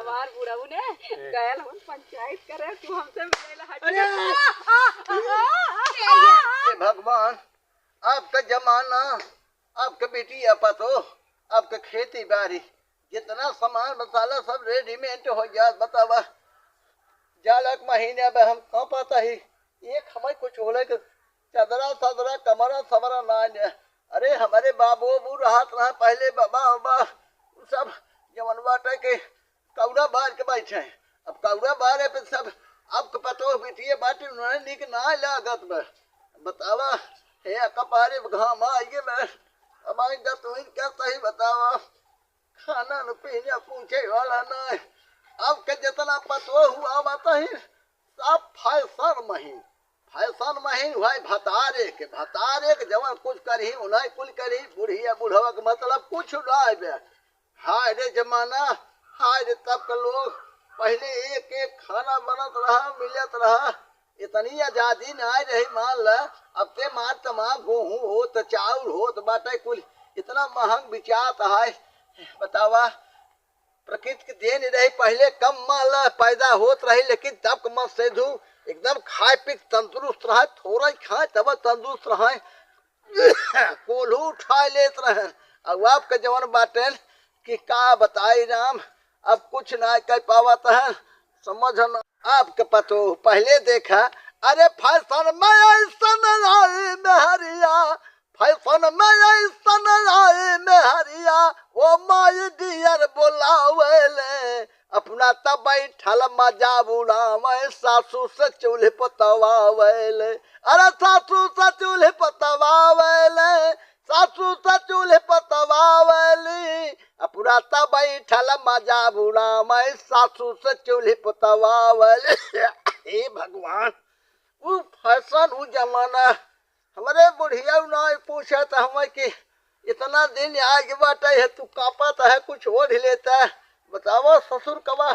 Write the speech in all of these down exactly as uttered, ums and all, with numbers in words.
हमार बुढ़ऊ ने गयल हम पंचायत करे, तू हमसे मिले ला हट अरे! जा। आ, आ, आ, आ, आ, आ, आ। हे भगवान, आपका जमाना, आपका बेटी, आपा तो, आपका खेती बाड़ी, जितना सामान मसाला सब रेडीमेड हो जात, बतावा। जाड़ा के महीने में हम कांपत ही, एक हमें कुछ होले के चदरा सदरा, कमरा समरा ना ने। अरे, हमरे बाबू बू रहत रहा पहले, बाबा, बाबा, उ सब जवन बाटे के कौड़ा बार के बैठे हैं। अब कौड़ा बारे पे सब, अब के पतोह बिटिये बाटे, उन्हें निक ना लागत बा। बतावा, हे कपारे घाम आइए बा, अब आई दतुइन क्या सही बतावा, खाना न पीना पूछे वाला ना। अब के जितना पतोह हुआ बात ही, सब फैशन महीन, फैशन महीन हुआ भतारे के, भतारे के जवन कुछ करही, उन्हें कुल करही, बुढ़िया बुढ़वा के मतलब कुछ ना बे। हाय रे जमाना, हाय रे तब के लोग, पहले एक एक खाना बनत रहा, मिलत रहा, इतनी आजादी ना रही। मान ल, अब ते मार तमाम गेहूं होत, चाउर होत बाटे कुल, इतना महंग बिचात है, बतावा। प्रकृति के देन रही, पहले कम मान ल पैदा होत रही, लेकिन तब के मत सेधु एकदम खाए पी के तंदुरुस्त रहे, थोड़ा ही खाए तब तंदुरुस्त रहे। कोल्हू उठाए लेत रहन। अब आपके जवन बाटेन कि का बताई राम, अब कुछ ना कर पावत है, समझ न। आपके पतो पहले देखा, अरे फैशन में ऐसन आई मेहरिया, फैशन में ऐसन आई मेहरिया, ओ माय डियर बोलावेले, अपना त बैठल मजा उड़ावे, सासू से चूल्ह पतवावेले। अरे सासू से चूल्ह पतवावेले, सासू से चूल्ह पतवावेली, अपना त बैठल मजा उड़ावे, सासू से चूल्ह पतवावेली। हे भगवान, उ फैशन, उ जमाना, हमरे बुढ़िया ना पूछे त हमें कि इतना दिन आज बाटे है, तू कांपत है, कुछ ओढ़ लेता। बतावा ससुर कवा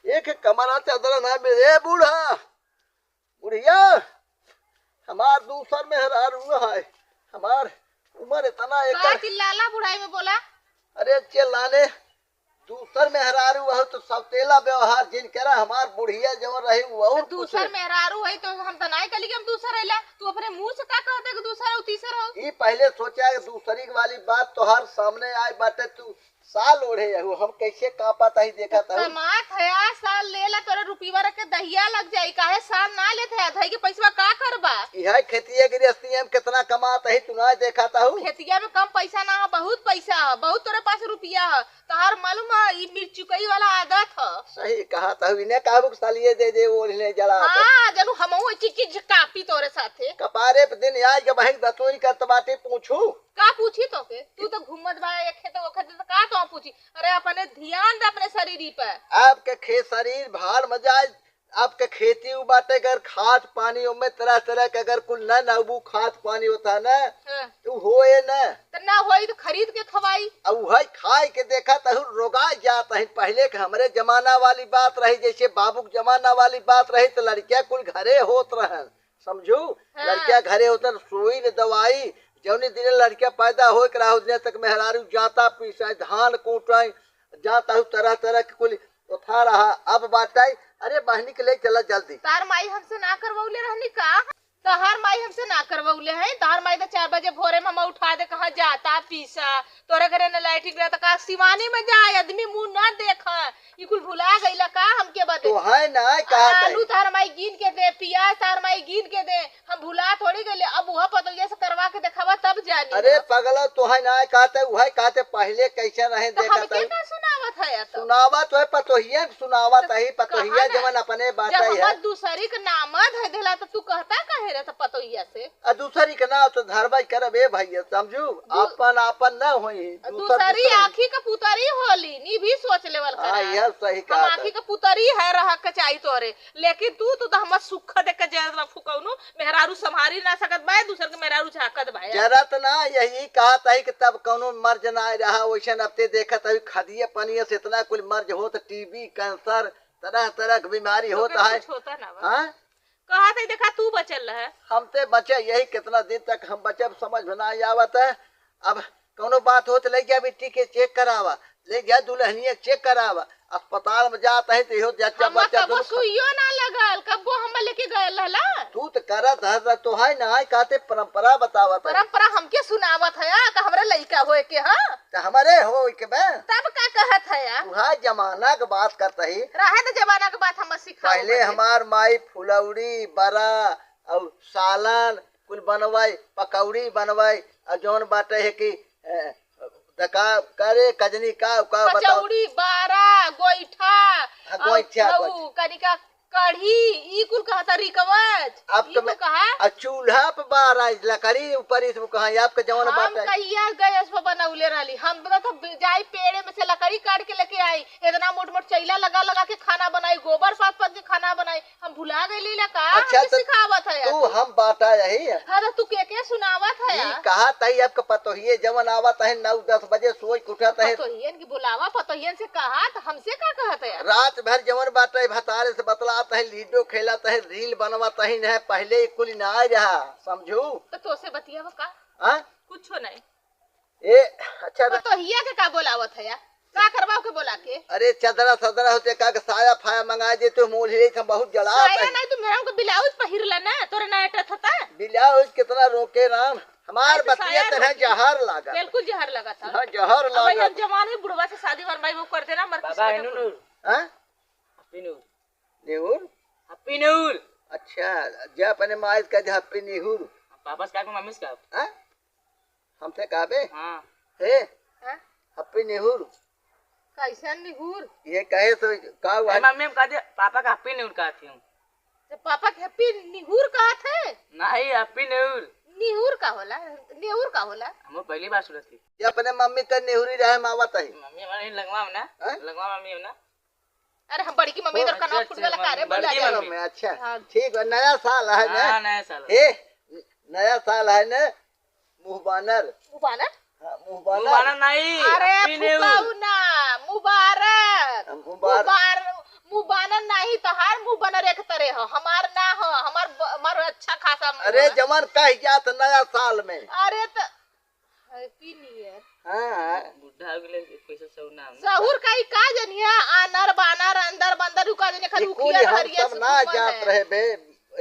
एक कमरा चादर ना मिले। ए बूढ़ा, बुढ़िया, हमार दूसर मेहरारू है, हमार उम्र इतना का एकर। चिल्लाला बुढ़ाई में बोला? अरे चिल्लाने, दूसर मेहरारू है तो सब तेला व्यवहार जिन करा, हमार बुढ़िया जवन रही वो और तो कुछ दूसर है। मेहरारू है तो हम तो नाई कहली कि हम दूसर हैला, तू अपने मुंह से का कहते कि दूसर हो, तीसर हो? ई पहले सोचा कि दूसरी वाली बात तोहार सामने आए बाटे, तू साल ओढ़े यहू, हम कैसे कांपत ही देखत हूँ। कमात है, आ साल लेला, तोरे रुपीवा रख के दहिया लग जाई, काहे साल ना लेत है, धई के पैसवा का करबा? इहे खेतिया गृहस्थी में कितना कमात ही, तू ना देखत हूँ। खेतिया में कम पैसा ना है, बहुत पैसा है, बहुत तोरे पास रुपया है, तोहार मालूम है, ई मिर्चुकई वाला आदत है। सही कहत हूँ, इन्हें काबू के सालिए दे दे, ओढ़ने जला दे। हाँ, जानू हमहू एक चीज कापी तोरे साथे। कपारे पे दिन आज के बहिन दतुरी करत बाटे, पूछू। का पूछी तोके? तू तो घूमत बा, एक खेत, वो खेत, तो का तो पूछी? अरे, अपने ध्यान दे अपने शरीर पे। आपके खे-, शरीर भाड़ में जाए, आपके खेती उ बाटे, अगर खाद पानी ओमे तरह तरह के अगर कुल न नबू खाद पानी होता न, हाँ। तो होए न। तो ना होई तो खरीद के खवाई। अब वही खाए के देखा तहु रोगा जात है। पहले के हमरे जमाना वाली बात रही, जैसे बाबू के जमाना वाली बात रही, तो लड़किया कुल घरे होत रहन। समझू? हाँ। लड़किया घरे होत रहन, सुई न दवाई, जौनी दिन लड़किया पैदा होए के रहा, उस दिन तक मेहरारू जाता पीसाए, धान कूटाए, जाता हूँ तरह तरह के कुल उठा रहा। अब बात आई, अरे बहनी के ले चला जल्दी। तार माई हमसे ना करवौले रहनी का? तहार माई हमसे ना करवौले है। तहार माई तो चार बजे भोरे में हम उठा दे, कहा जाता पीसा, तोरे घरे न लाइटिंग रहता का? सिवानी में जाए, आदमी मुंह ना देखा। ई कुल भुला गईला का हमके बदे? तो है ना, कहा आलू तई। तार माई गिन के दे, पियाज तार माई गिन के दे, हम भुला थोड़ी गईले। अब उहा पतोहिया से करवा के देखावा तब जानी अरे हम। पगला, तो है ना, कहा तई, उहे कहा तई, पहले कैसे रहे तो देखा हमके तई। का सुनावत है या तो? सुनावा तो है, पतोहिया के सुनावा तो तही, पतोहिया कहा ना, जवन अपने बात जब है। हमर दूसरी के नाम धइ देला तो तू कहता काहे रहे तो पतोहिया से? आ दूसरी के नाम तो धरबई करब ए भैया, समझू? दू- आपन आपन ना होई, आ दूसर दूसरी दूसर। आँखी के पुतरी होली, नी भी सोच लेवल हाँ, करा। यह सही हम कहा आँखी था। के पुतरी है रह के चाही तोरे, लेकिन तू, तू तो हमर सुख देख के जरत बा फुकौनो, मेहरारू संभारी ना सकत बा, दूसर के मेहरारू झाँकत बा। जरत ना, यही कहा था कि तब कौनो मर्ज ना आए रहा, वैसे अब ते देखत अभी खदिया पनिया से इतना कुल मर्ज होत, टीबी, कैंसर, तरह तरह के बीमारी होत ओकर है। कुछ होता ना बा। हाँ? कहा था, देखा, तू बचल रहे। हम ते बचे यही, कितना दिन तक हम बचे, अब समझ में ना आवत है। अब कौनो बात हो तो ले जा बिट्टी के चेक करावा, ले जा दुल्हनिया के check करावा। अस्पताल में जात है तो इहो जच्चा हम्मा बच्चा कबो दोनों ख- सुइयो ना लगल, कबो हम्मा लेके गयल रहला। तू तो करत हस, तो है ना, है कहते परंपरा बतावत है। परंपरा हमके सुनावत है, आ, का हमरे लइका होए के, हाँ? तो हमरे होए के बा। तब का कहत है, आ? तू है जमाना के बात करत ही। रहे तो जमाना के बात हम्मा सिखाओ पहले पहले। हमार माई फुलौरी, बरा और सालन कुल बनवाई, पकौड़ी बनवाई, और जौन बाटे है कि, ए, दका करे कजनी का, का बताओ? कचौड़ी, बारा, गोइठा, हाँ, और गोइठा, हऊ, गोइठा। कनिका कढ़ी, ई कुल कहा था रिकवच, आप ई तो कुल मैं, कहा? आ चूल्हा पे बारा, लकड़ी ऊपर, इसमें कहा, आपके जवन हम बाटे। कहिया गैस पे बनौले रहली, हम तो, तो जाई पेड़े में से लकड़ी काट के लेके आई, इतना मोट मोट चैला लगा लगा के खाना बनाई, गोबर पाथ पाथ के खाना बनाई, हम भुला गइली ला का? अच्छा, हमके तो सिखावत है तू तू। हम बाटा यही है। हाँ, तो तू के के सुनावत है ई यार? कहा तई आपके पतोहिए जवन आवत है, नौ दस बजे सोच के उठत है। पतोहियन की बुलावा, पतोहियन से कहा, तो हमसे का कहत है यार? रात भर जवन बाटे भतारे से बतलात है, लूडो खेलत है, reel बनवत है, न पहले ई कुल ना रहा, समझू? तो तोसे बतियावा का? हाँ? कुछो नहीं। ए, अच्छा ना। पतोहिया के का बोलावत है यार? का करबा ओके बोला के? अरे चदरा सदरा होते का के साया फाया मंगा दे तो मोल ही हम बहुत जड़ा साया है। नहीं तो मेरा को ब्लाउज पहिर ला ना, तोरे ना अटत होता। ब्लाउज कितना रोके राम, हमार आज तो बतिया साया तरह रोके। जहर लागत। बिल्कुल जहर लगा था। हाँ, जहर अब भाई लागत। हम जवान है, बुढ़वा से शादी बनवाई वो कर देना, मर बाबा किस्मत है है। नूर। हाँ? Happy New Year। नेहुर? Happy New Year। अच्छा, जा अपने माई से कह दे Happy नेहुर। पापा से कहा कि मम्मी से कहा। हाँ? हमसे कहबे? हाँ। हे? हाँ? Happy नेहुर। कैसन निहुर? ये कहे तो का हुआ? अरे मम्मी, हम कह दे, पापा का Happy New Year कहती हूँ। तो पापा के Happy निहुर कहत है? नहीं, Happy New Year। निहुर का होला? नेहुर का होला? हम पहली बार सुनत थी। ये अपने मम्मी तो नेहुरी रहे मावत है। मम्मी हमारे लंगवा में ना, हाँ? लंगवा मम्मी है ना। अरे हम बड़की मम्मी ओ, इधर का अच्छा, नाम फुट अच्छा, गला का रे, मम्मी, भुला बड़की जाए। मम्मी। अच्छा, हाँ। ठीक है, नया साल है ना? हाँ, नया साल। ए, नया साल है ना? मुंह बानर। मुंह बानर? हाँ, मुंह मुंह बानर। बानर नहीं, अरे Happy New Year। फुकाऊ ना, मुबारक। हाँ, मुबारक। मुबार-, मुंह बानर नहीं, तोहार मुंह बानर एक तरह हो, हमार ना हो, हमार ब-, हमार अच्छा खासा मुंह अरे है। जवान कह जात नया साल में। अरे त Happy New Year। हाँ, हाँ। बुढ़ा हो गेले, कैसे सहूर नाम ना? सहूर का ई का जनिया, आनर बानर, अंदर बंदर, उ का जनिया, खाली ई कुल उखिया हम हरिया सब से ना घूमल जात है। रहे बे,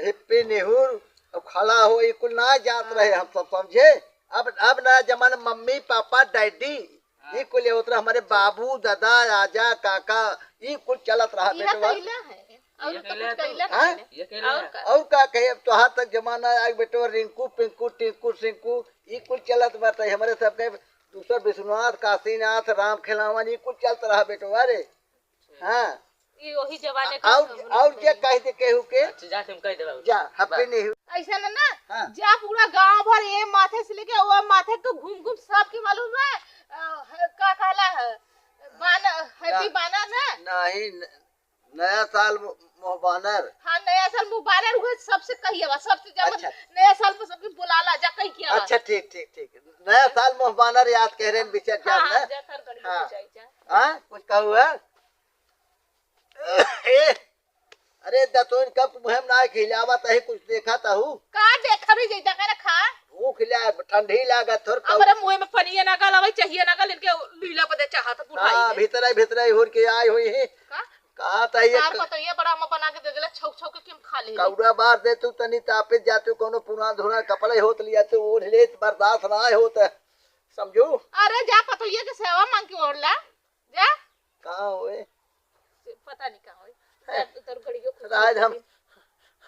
Happy नेहुर, अब खड़ा हो, ई कुल ना जात हाँ। रहे हम सब, समझे? अब, अब नया जमाना मम्मी, पापा, daddy, हाँ। ई कुल होत रहा, हमारे बाबू, दादा, आजा, काका, ई कुल चलत रहा इहे बेटवा। कइला है। और ये तो कइला कुछ तो। कइला हाँ? नहीं है। ये कइला और है। का? और का कहे, अब तोहार तक जमाना आइ बेटवा, रिंकू, पिंकू, टिंकू, सिंकू, ई कुल चलत बाटे। हमरे सबके दूसर विश्वनाथ, काशीनाथ, राम खेलावन, ई कुल चलत रहा बेटवा रे। हाँ। ई वही जमाने का और, सब और लोग जे कहे। कह दे केहू के, अच्छा, जा, तुम कह दे बाबू। जा, Happy New Year। ऐसा ना, ना, हाँ। जा पूरा गांव भर ए माथे से लेके ओ माथे को घूम घूम सबके मालूम है, अ, ह-, का कहला है, बान-, Happy ना, बानर ना? नहीं, न-, नया साल मु-, मुंह बानर। हाँ, नया साल मुंह बानर हुए, सबसे कहिए बा, सबसे जब अच्छा। नया साल पर सबके बुलाला, जा कही किया बा। अच्छा, ठीक, ठीक, ठीक। नया साल मुंह बानर याद कह रहे हैं, बिचर हाँ, जान हाँ, ना। जा, थार गाड़ी हाँ। लेके जाई, जा। हाँ, कुछ कहू है? ए, अरे दतोइन कब मुंह में ना खिलावा तही कुछ देखा तहू। का देखा भी जैता का रखा? भूख ला, ठंडी लागत थोर अब कऊ। अरे मुंह में पनिया ना गल, अबे चाहिए ना गल, इनके लीला बदे चाहत बुढ़ाई हाँ, में। भीतरे, भीतरे हुर के आई हुई है। का? कहा तही का एक पता ये बड़ा अम्मा बना के दे देला, छौक छौक के हम खा ले। कौड़ा बार दे तू तनी तापे जातू, कोनो पुरान धुरान कपड़े होत लिया तू ओढ़ ले, बर्दाश्त ना होत है। समझू? अरे जा पतोहिया के सेवा मांग के ओढ़ ला। जा। कहाँ होए? से पता नहीं कहाँ होए। हैं? जा, तोर घड़ियो खरीद आज हम, ले।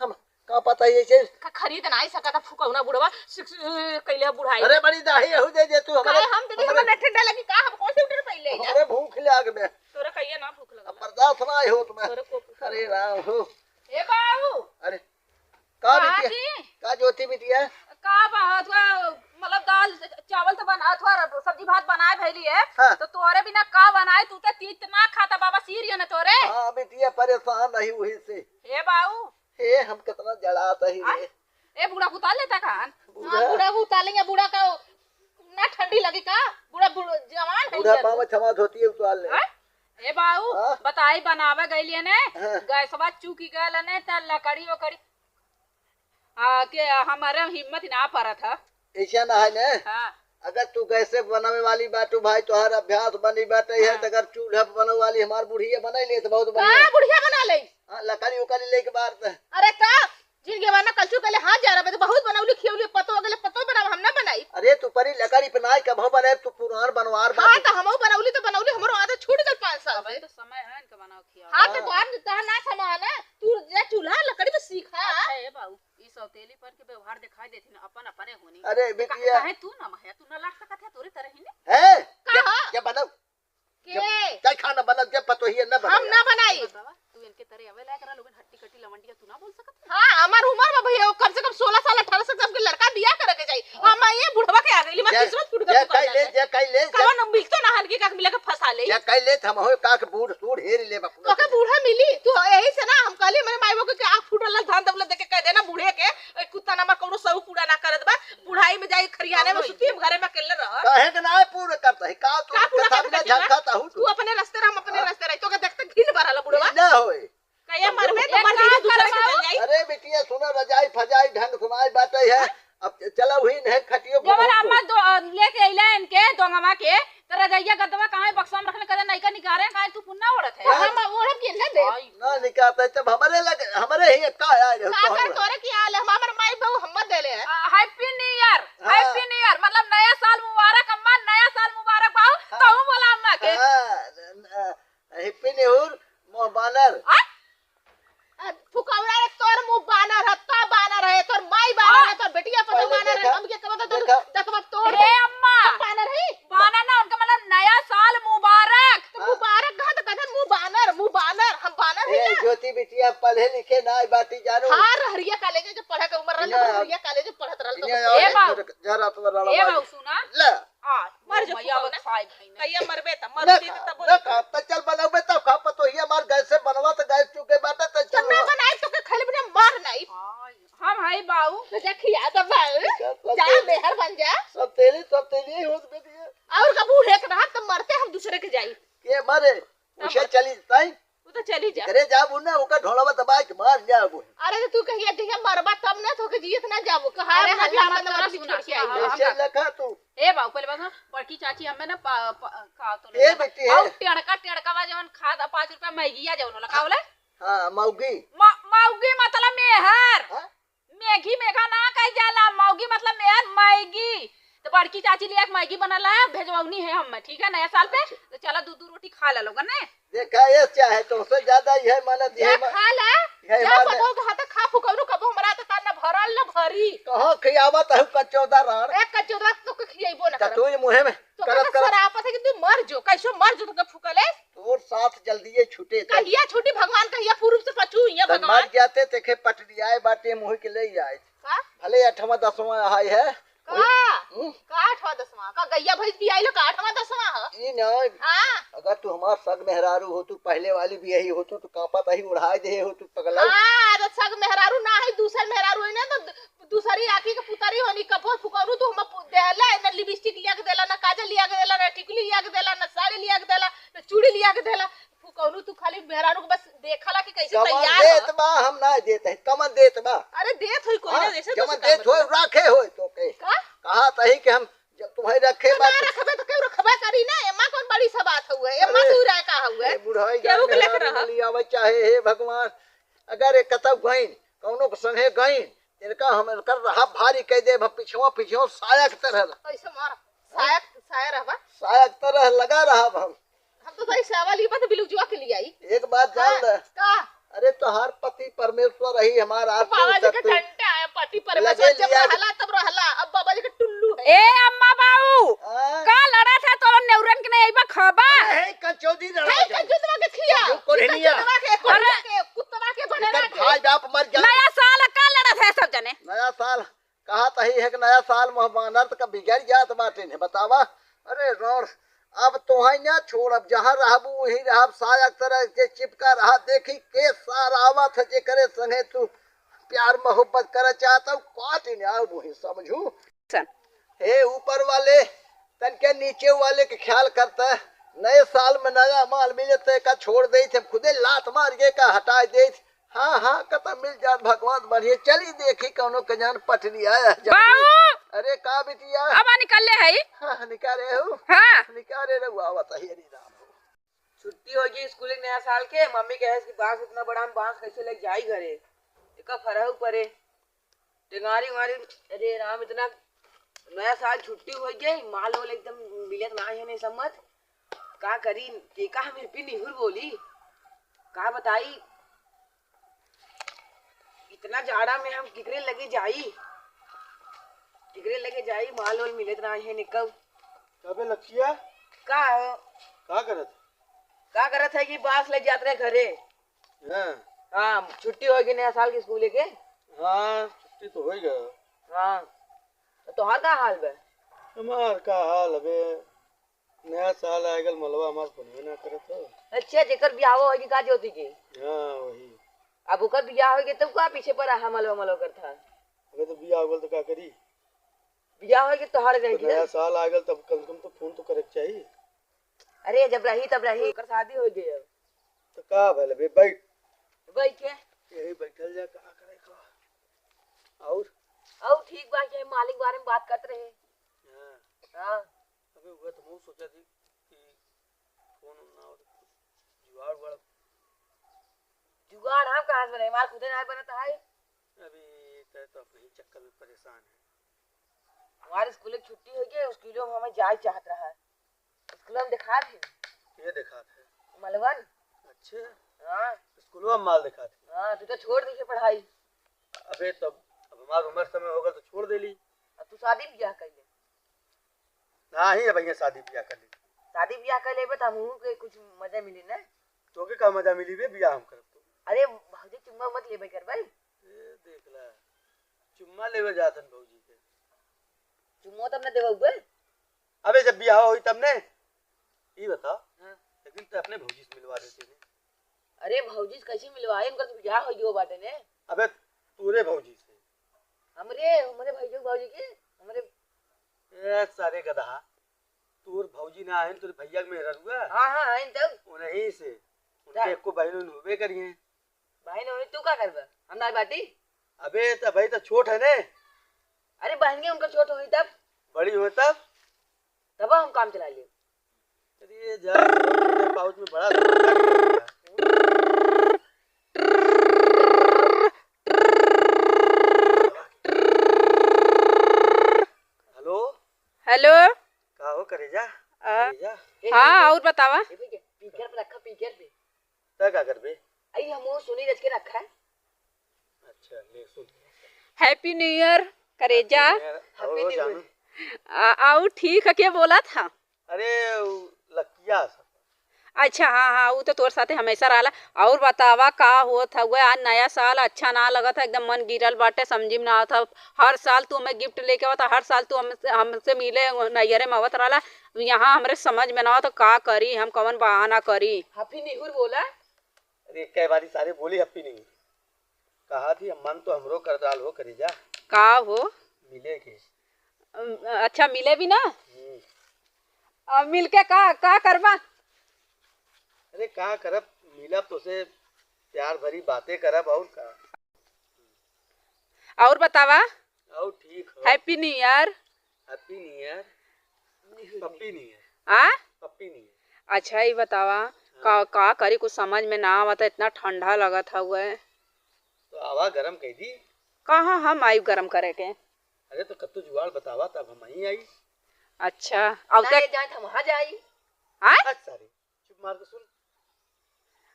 हम का पता ये चीज? का खरीद ना आई सका था फुकौना बुढ़वा, सिक-, सिक-, कैले बुढ़ाई। अरे बड़ी दाही, यहू दे दे तू हमरे, काहे हम दे दे, हमरे, हमरा ना ठंडा लगी का, हम कौन से उठे पहले जा? हमरे भूख लाग में। तोरा कहिया ना भूख लगल। अब बर्दाश्त ना आए हो तुम्हें। तोरा को अरे राम हो। ए बाबू। अरे का का बिटिया? जी? का ज्योति बिटिया? का बा, थोड़ा, मतलब, दाल चावल तो बना, थोड़ा सब्जी भात बनाए भइली है, हाँ। तो तोरे बिना का बनाए, तू तो तीत ना खाता, बाबा सीर है ना तोरे। हाँ बिटिया, परेशान रही वही से। हे बाऊ। हे, हम कितना जड़ात ही आ? रे। ए, बूढ़ा को उतार लेता कान? बूढ़ा। हाँ, बूढ़ा को उतार लेंगे, बूढ़ा का ना ठंडी लगी का? बूढ़ा, बूढ़ा जवान है बूढ़ा ये। पाँव छमा धोती है, उतार ले। हाँ? ए बाऊ, हाँ? बताई बनावे गइली ने, हाँ। गैसवा चूकी गइल ने, त लकड़ी ओकड़ी आ, के हमारे हिम्मत ना परत है। ऐसा ना है ने? हाँ। अगर तू गैसे बनावे वाली बाटू भाई, तोहार अभ्यास बनी बाटे है, हाँ। तो अगर चूल्हा पे बनावे वाली हमार बुढ़िया बनाई ले तो बहुत बढ़िया। का बुढ़िया बना ले? हाँ, लकड़ी उकड़ी लेके बार त। अरे का? जिनके बार ना कलछू कहले हाथ जा रहा, तो बहुत बनौली खियौली, पतो अगले पतो बनाव, हम ना बनाई। अरे तू परी लकड़ी पे नाई कभो बने, तू पुरान बनवार हाँ, बाटू। तो हमहू बनौली तो बनौली, हमरो आदत छूट गल पाँच साल अब से। तो समय है इनका बनाओ खियाओ। हाँ, तो हाँ। तोहार, तोहार ना समा ना, तू जा चूल्हा लकड़ी पे सीखा। अच्छा, ए बाबू, ई सौतेली पर के व्यवहार दिखाई देथिन, अपन अपने होनी। अरे तो का-, बिटिया। काहे तू ना माया, तू ना लाग सकत है, तोरे तरह ही ने। है? का जब, हो? जब बनाओ। के? जब, चाहे खाना बनाओ, जब पतोहिया ना हम बनाए। ना बनाई। बतावा, तू इनके तरह अवे लायक रहा, लोगन हट्टी कट्टी लवंडिया, तू ना बोल सकत है? हाँ, हमार उम्र बा भैया, कम से कम सोलह साल, अठारह साल के हमके लड़का बियाह करे के जाई। हाँ। हम ये बुढ़वा के आ गइली, मैं जे, किस्मत फूट जे गई, कह ले, जे कह ले, जे कह ले। कवन मिलतो ना हन कि काक मिला के फंसा ले। जे कह ले, हम हो काक बूढ़ सूढ़ हेर ले बापू। तो के बूढ़ा मिली, तू यही से ना हम कहली, मेरे माई बाबू के आँख फूटल, धान दबले देके कह देना बूढ़े के, ए, कुत्ता ना मार, कौनो सऊ पूरा ना करत बा, बुढ़ाई में जाई खरियाने में सुती, हम घरे में अकेले रह। काहे के ना पूरा करता है? का तू का पूरा कथा करता बिना है? झंखा ताहू तू? तू अपने रास्ते रह, हम अपने हाँ। रास्ते रही, तो के देखते घिन बरल बुढ़वा। ना होए। कहिया मरबे तो एक मर जाइए, काम दूसरा कर के चल बाबू। जाई। अरे बिटिया सुनो, रजाई फजाई ढंग सुनाई बाटे है। हाँ? अब चला हुई नहीं खटियो जवन घुमो अम्मा तो। दो, लेके अइला इनके दोंगवा के, तो रजइया गद्दवा कहाँ है? बक्सा में रखने कदे नहीं का निकारे, काहे तू पुन्ना ओढ़त है? हाँ। हम ओढ़ब के ना दे। आई। ना निकालते तब हमारे लगे, हमारे ही का आए रहो का तो कर हम। तोरे की हाल है? हमार माई बाबू हम देले है। आ, Happy New Year, हाँ। Happy New Year, मतलब नया साल मुबारक अम्मा, नया साल मुबारक बाबू, हाँ। कहूँ बोला अम्मा के। हाँ, न-, न-, Happy New Year, मुँह बानर। आ? आ, फुकौरा रे, तोर मुँह बानर है, तो बानर है, तोर माई बानर है, तोर बेटिया पतोह पहले बानर है, देखा, हमके कब तो देखा। दतवा तोड़ हे दे। अम्मा, बानर है। बानर ना, उनका मतलब नया साल मुबारक। तो हाँ। मुबारक कहा तो कहते मुँह बानर, मुँह बानर, हम बानर है ए, ना। ज्योति बिटिया पढ़े लिखे ना आई बाटी जानू। हाँ, रहरिया कॉलेज जब पढ़े के उम्र रहल, ना। रहरिया कॉलेज जब पढ़त रहल तो इन्हें ए और बाबू। जरा तो लड़वा ए बाबू, सुना। ले। आ, मर जो मैया फुकौना। खाए भाई ने। कहिया मरबे त, ना मरती खा, त तब ना खा, त चल बनौबे तब खा, पतोहिया मार गैस से बनवा त गैस चुके बाटे, त तो चल ना हो। बनाई तो के खैले बिना मार नाई। हाँ, हम हई बाऊ। तो जा खिया दे बाऊ। चल, सब जा तेरी, मेहर बन जा। सब तेरी, सब तेरी ही होत बेटी है। और का बूढ़े के रहत त मरते हम दूसरे के जाई। के मरे? उसे हाँ। चली ताई। वो तो चली जा। करे जाबू ना, ओकर ढोलवा दबाए के मार जाबू। अरे तो तू कहिया जहिया मरबा तब ना, तोके जियत ना जाबू। कहा अरे हम ना हल्ला जाबा मत तब करा, अभी सुना, छोड़ के सुना, आई। हम ऐसे ना लखा तू। ए बाऊ, पहले बात सुन, बड़की चाची हमें ना पा-, पा-, का तो ए ले बेटी है। और टेड़का, टेड़का बा जवन खाद पाँच रुपया मैगिया जवन होला, का होला? हाँ, मौगी। म-, मौगी मतलब मेहर। हाँ? मेघी मेघा ना कही जाला, मौगी मतलब मेहर, मैगी। तो बड़की चाची लिया के मैगी बनल है, भेजवनी है हम, ठीक है, नया साल पे। अच्छा। तो चला दू दू रोटी खा ले लोगन ने। देखा ये चाहे तो से ज्यादा ये माना ये ये मा-, खा ले। ये जा मार ले। पतोह के हाथ खा फुकौरू, कबो हमरा त तान न भरल न भरी। कहाँ खियावत है कचौदा राड़? ए कचौदा तो के खियाइबो न करब। तू ये मुँहे में तो करत, कहता करत। सरापत है कि तू मर जो, कैसो मर जो, तो के फुकले। तोर साथ जल्दी ये छूटे तो। कहिया छूटी भगवान, कहिया पूर्व से पछू, ये तन भगवान। मर जाते तेखे पटरियाए बाटे मुँह के ले आए। का? भले अठवा दसवाँ आए है। का? हम्म? का अठवा दसवाँ? का गैया भैंस भी आइल का अठवा दसवाँ ह? ई ना। हाँ। अगर तू हमार सग मेहरारू हो, तू पहले वाली भी यही हो, तू, तू कांपत ही उड़ाए दे हो, तू पगला। हाँ, तो सग मेहरारू ना है, दूसर मेहरारू है ना, तो दू-, दूसरी आँखी के पुतरी होनी, कपो फुकरू तू हम पु-, देहले, न लिपस्टिक लिया के देला, न काजल लिया के देला, न टिकुली लिया के देला, न साड़ी लिया के देला, न चूड़ी लिया के देला। फुकौनू तू खाली मेहरारू के बस देखला कि कैसे कमन तैयार देत ह। बा, हम ना देत है, कमन देत बा। अरे देत होई कोई हाँ, ना, जैसे जमन तो देत होई, राखे होई तो के। का? कहा तही कि हम जब तुम्हें रखे तो बा ना तो रखबे तो क्यों रखबे करी ना, एमा कौन बड़ी सा बात हुए, एमा अरे, तू राय का हुए। ए बुढ़ाई केहू जान के लेके मेहरारू रहा। मिली आवे चाहे, हे भगवान, अगर एक कतौ गईन, कौनो के संगे गईन, इनका हम इनकर रहा भारी कह दे, हम पिछवा पिछवा साया के तरह। कैसे मार? साया, साया रहबा? साया के तरह लगा रहा हम। हम तो सही सावा ली बात बिलुजुआ के लिए आई। एक बात जान हाँ, ले। का? अरे तोहार पति परमेश्वर रही, हमार तो आरती बाबा जी के उतरती। घंटा है, पति परमेश्वर लगे जब लिया रहला तब रहला, अब बाबा जी के टुल्लू है। ए अम्मा बाऊ, हाँ? का लड़ा था तोर नेउरन के नहीं अइबा खाबा? अरे हे कंचौदी लड़ा हे जाए। कंचौदवा के खिया। जो कोढ़निया। कंचौदवा के, कोढ़निया अरे के, कुत्तवा के बने एकर रखे। भाई बाप मर गया। नया साल का लड़ा था सब जने? नया साल कहा तही है कि नया साल मोह बानर त का बिगड़ जात बाटे ने, बतावा। अरे रोड़, अब तोहई ना छोड़ब, जहाँ रहबू वहीं रहब, साया तरह के चिपका रहा। देखी के सार आवत है, जेकरे संगे तू प्यार मोहब्बत करे चाहत हो, काट ने आऊ वहीं, समझू। सन। हे ऊपर वाले, तनके नीचे वाले के ख्याल करता है। नए साल में नया माल मिले तो एका छोड़ दे थे, खुदे लात मार के का हटा दे थे। हाँ, हाँ, कतौ मिल जात भगवान बढ़िया। चली देखी कौनो के जान पटरी आया है, जान। बाऊ! अरे का बिटिया? अब आ निकल ले हई। हाँ, निकाले हूँ। हाँ। निकाले रहुआ, आवत है, अरे राम हो। छुट्टी होइ गई स्कूल के नया साल के, मम्मी कहे कि बांस इतना बड़ा, हम बांस कैसे ले जाई घरे? एका फरहु परे। टेंगारी उंगारी, अरे राम, इतना नया साल छुट्टी होइ गई, माल वाल एकदम मिलत ना है, नहीं समझ। का करी, के का हम फिर निहुर बोली, का बताई, इतना जाड़ा में हम किकरे लगे जाई, किकरे लगे जाई, माल वाल मिलत ना है निकल। अबे लक्किया, का हो? का करत? का करत है कि बांस ले जात रहे घरे। हाँ। हाँ, छुट्टी होइ गई नया साल के स्कूल के। हाँ, छुट्टी तो होइ गया। हाँ, तो तोहार का हाल बे? हमार का हाल बे? नया साल आ गल, मलवा हमार फोनवे ना करत हो। अच्छा, जेकर बियाह होइ गई का ज्योति के? हाँ, वही। अब ओकर बियाह होइ गई तब का पीछे पड़ा है, मलवा मलवा करत है? अबे तो बियाह हो गल तो का करी? बियाह होइ गई तोहार रह तो गई। नया साल आ गल तब कम से कम तो फोन तो करे के चाही। अरे जब रही तब रही, ओकर शादी होइ गई अब। तो का भले बे, बैठ। बैठ के? यही बैठल जा, का करे का? और? और ठीक बा, के मालिक बारे में बात करत रहे। हाँ। हाँ। अबे उहे तो हम सोचा थी कि फोन ना हो तो कुछ जुगाड़ उगाड़। जुगाड़ हम कहाँ से बनाई? हमार खुदे ना बनत है। अभी तय तो अपने ही चक्कर में परेशान है। हमारे स्कूल की छुट्टी होइ गई, स्कूलों में हमें जाए चाहत रहा है। स्कूल में दिखा थे। ये दिखा थे? मलवन। अच्छा। हाँ। स्कूल में माल दिखा थे? हाँ, तू तो छोड़ दी पढ़ाई। अबे तब, अब हमार उम्र समय होगा तो छोड़ दे ली। अब तू शादी ब्याह कर ले। नाही, अब यहाँ शादी ब्याह कर ली। शादी ब्याह कर लेबे तो हमहू के कुछ मजा मिली ना। तो के का मजा मिली बे, ब्याह हम करब तो? अरे भौजी चुम्मा मत लेबे कर भाई। ए, देख ला, चुम्मा लेवे जात हन भौजी के। चुम्मा तब न देबे बे। अबे जब ब्याह होई तब ने। ई बताओ, हाँ। लेकिन ते अपने भौजी से मिलवा देते ने। अरे भौजी से कैसे मिलवाए, उनका तो ब्याह हो गयो बाटे ने। अबे तोरे भौजी से। हमरे, हमरे भैया भौजी के, हमरे। ए सारे गदहा, तोर भौजी ना आहिन, तोरे भैया के मेहररुआ। हाँ, हाँ, आहिन तब। उन्हीं से। उनके का? एको बहिन उहिन होबे करिए। बहिन होई तू का करबा? हम ना बाटी। अबे त भाई त छोट है ने। अरे बहिन के उनका छोट होई तब। बड़ी होई तब। तब हम काम चला लिए। अरे जा, पाउच में बड़ा धमाका निकल गया। हेलो। हेलो। का हो करेजा? आ, करेजा? हाँ, और बतावा? ए भैया, पीकर पे रखा, पीकर पे। तै का करबे? आई हम वो सुनी रच के रखा है। अच्छा, ले सुन। Happy New Year, करेजा। Happy New Year। Happy और New जानू। Year। आ, आऊ ठीक है, के बोला था? अरे, उ लकिया सब। अच्छा, हाँ, हाँ, उ तो तोर साथे हमेशा रहला। और बतावा, का होत हउए? आज नया साल अच्छा ना लगत है, एकदम मन गिरल बाटे, समझी में ना आवत है। हर साल तू हमें gift लेके आवत, हर साल तू हमसे, हमसे मिले नैहरे में आवत रहला। यहाँ हमरे समझ में ना आवत, का करी हम, कवन बहाना करी? Happy निहुर बोला। अरे, कै बारी सारे बोली Happy निहुर। कहा थी, मन तो हमरो कर डाल हो करेजा। का हो? मिले के। अम, अच्छा, मिले भी ना? हम्म। अब मिल के का, का करबा? अरे, का करब, मिलब तो से प्यार भरी बातें करब, और का। और बतावा? और ठीक हो। Happy New Year। Happy New Year। पप्पी नहीं है। आ? पप्पी नहीं है। अच्छा, ई बतावा, हाँ। का, का करी, कुछ समझ में ना आवत है, इतना ठंडा लगत हउए। तो आवा, गरम कइ दी। कहाँ हम आइब गरम करे के? अरे, तो कत्तो जुगाड़ बतावा, तब हम ही आई। अच्छा, अब ना तक ये जाए, तो हम वहाँ जाई। आय? अच्छा, सारी, चुप मार के सुन।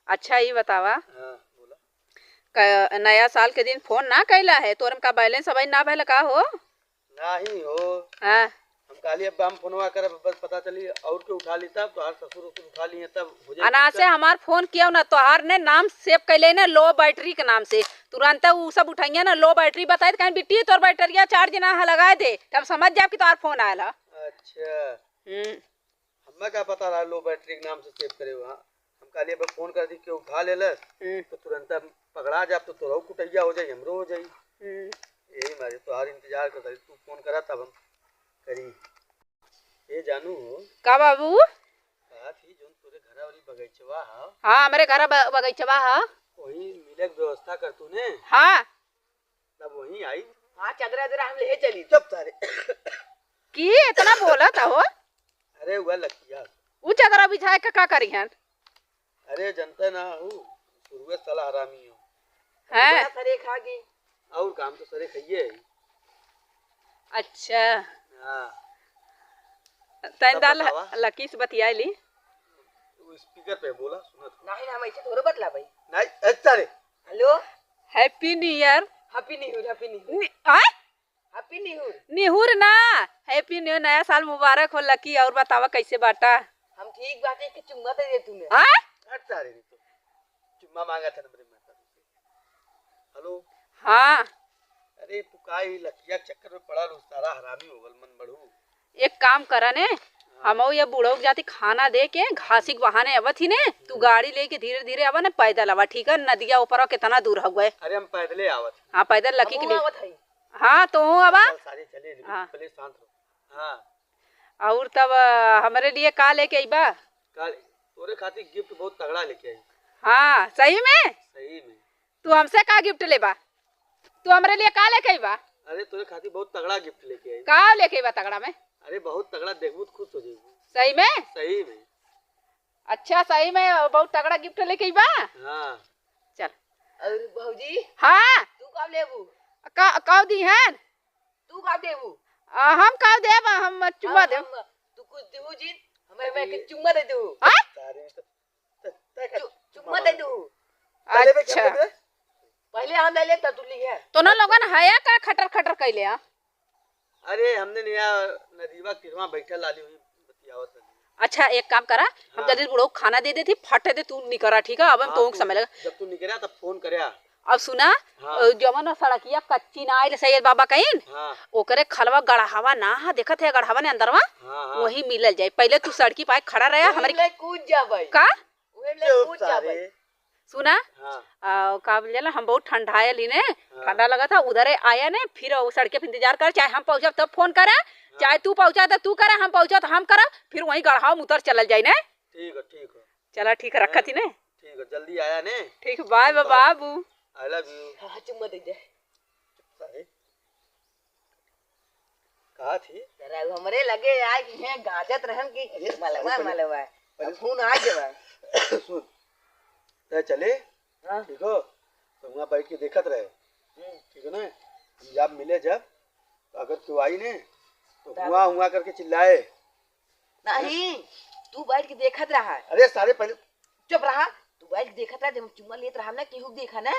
अच्छा, ई बतावा, हाँ, बोला। क-, नया साल के दिन फोन ना कैला है, तोर में का balance अबही ना भइल का हो? नाही हो। हाँ। हम कहली अब हम फोनवा करब, बस पता चली और के उठा ली तब, तोहार ससुर उसुर उठा लिए तब हो जाई अनासे दिक्कत। हमार फोन किया ना, तोहार ने नाम save कैले ना low battery के नाम से, तुरंत उ सब उठाइए ना low battery बताए, कहीं बिट्टी तोर बैटरिया charge ना है, लगाए दे, तब समझ जाब कि तोहार फोन आयल है। अच्छा। हम्म। हमें का पता रहा low battery के नाम से save करे हुआ। हम कहली अब फोन कर दी, केहू उठा लेलस, हम्म। तो तुरंत हम पकड़ा जाब, तो तोरहू कुटैया हो जाई, हमरो हो जाई। हम्म। यही मारे तोहार इंतजार करत हई, तू फोन करा तब हम करी। ए जानू हो। का बाबू? कहा थी, जोन तोरे घरा वाली बगैचवा हा। हाँ, हमरे घरा ब-, बगैचवा हा। वही मिले के व्यवस्था कर तू ने। हाँ। तब वहीं आई। हाँ, चदरा, चदरा हम ले चली। चुप सारे। की इतना बोलत हो? अरे, वह लकिया। उ चदरा बिछाए के का करिहन? अरे, जनते ना हूँ, शुरुए से साला हरामी हो। हैं? बड़ा सरे खा गई। और काम तो सरे खाइए है। अच्छा। हाँ। तैं तब दाल बतावा। लकी से बतिया ली। वो speaker पे बोला, सुनत हो। नहीं, हम ऐसे थोड़े बतला भाई। नहीं, अच्छा रे। Hello। Happy New Year। Happy New Year, Happy New Year। नि-, आय? Happy New Year। निहुर ना, Happy New Year, नया साल मुबारक हो लकी। और बतावा कैसे बाटा? हम ठीक बाटे, एक चुम्मा दे दे तूने। आय? हट सारे नहीं तो। चुम्मा मांगा था ना मेरे माता से। Hello। हाँ। अरे तू का ही लकिया के चक्कर में पड़ा लो, सारा हरामी हो गल मन बढ़ू। एक काम करा ने, हाँ। हमऊ ये बूढ़ऊ के जाती खाना दे के घासी के बहाने आवत ही ने, तू हम्म। गाड़ी लेके धीरे धीरे आवा ने, पैदल आवा, ठीक है? नदिया ऊपर कितना दूर हो गए। अरे हम पैदले आवत ही। हाँ, पैदल लकी के हमहू लिए। आवत हई। हाँ, तो हूँ आवा। चल सारे चले, हाँ। पहले शांत रहो। हाँ। और तब, अ, हमरे लिए का लेके अइबा? का ले-, तोरे खातिर gift बहुत तगड़ा लेके आई। हाँ, सही में? सही में। तू हमसे का gift लेबा? तू हमरे लिए का लेके अइबा? अरे, तोरे खातिर बहुत तगड़ा gift लेके आई। का लेके अइबा तगड़ा में? अरे, बहुत तगड़ा, देखबू तो खुश हो जाइबू। सही में? सही में। अच्छा, सही में बहुत तगड़ा gift लेके अइबा? हाँ। चल। और भौजी? हाँ। तू का लेबू? का, का दीहन? तू का देबू? आ, हम का देब, हम चुम्मा हम, देब। हम, तू कुछ देबू जिन, हमें, हमें के अरे। चुम्मा दे देबू। हाँ? सारे तो, तो, तो का चु-, चुम्मा चुम्मा दे देबू। पहले बे अच्छा। क्या दे? पहले हम ले लेता, तू लिहे। तो ना लोगन हया का खटर खटर कैले आ? अरे, हमने नया नदीवा किरवा बैठल लाली हुई बतियावत रही। अच्छा, एक काम करा, हम हाँ। जल्दी बुढ़ऊ खाना दे देती, फटे दे तू निकरा, ठीक है? अब हम हाँ, तोहूँ के तू, समय लगा। जब तू निकरा, तब फोन करया। अब सुना, हाँ। अ, जवन सड़किया कच्ची ना आइल सैयद बाबा कहिन, हाँ। ओकरे खलवा गढ़ावा ना, हाँ, देखत है गढ़ावा ने अंदरवा, हाँ, हाँ। वही मिलल जाए। पहले तू सड़की पाए खड़ा रहा, वही हमरे ले कूद जा भाई। का? वही ले चुप कूद जा सारे। भाई। सुना, हाँ। आ, का बोल जाला, हम बहुत ठंडायल ही ने, हाँ। ठंडा लगा था, उधरे आया ने, फिर वो सड़के पे इंतजार कर, चाहे हम पहुँचब तब फोन करा, हाँ। चाहे तू पहुँचा तो तू करा, हम पहुँचा तो हम करा, फिर वहीं गढ़ावा में उतर चलल जाई ने। ठीक है, ठीक है। चला, ठीक है, रखत ही ने। ठीक है, जल्दी आया ने। ठीक, bye, bye, bye। Babu. I love you। हाँ, चुम्मा दे दे। सारे। कहा थी? तेरा हमरे लगे आए कि हैं गाजत रहन कि अरे, मलवा, अरे, मलवा। अरे, अब फोन आ गया। सुन, तय चले, हाँ। ठीक हो? तो वहाँ बैठ के देखत रहे, हम्म। ठीक है ना? हम जब मिले जब, तो अगर तू आई ने, तो तब? हुआ, हुआ करके चिल्लाए। नहीं, तू बैठ के देखत रहा। अरे सारे पहले चुप रहा। तू बैठ के देखत रहा, जब हम चुम्मा लेत रहा ना, केहू देखा ना,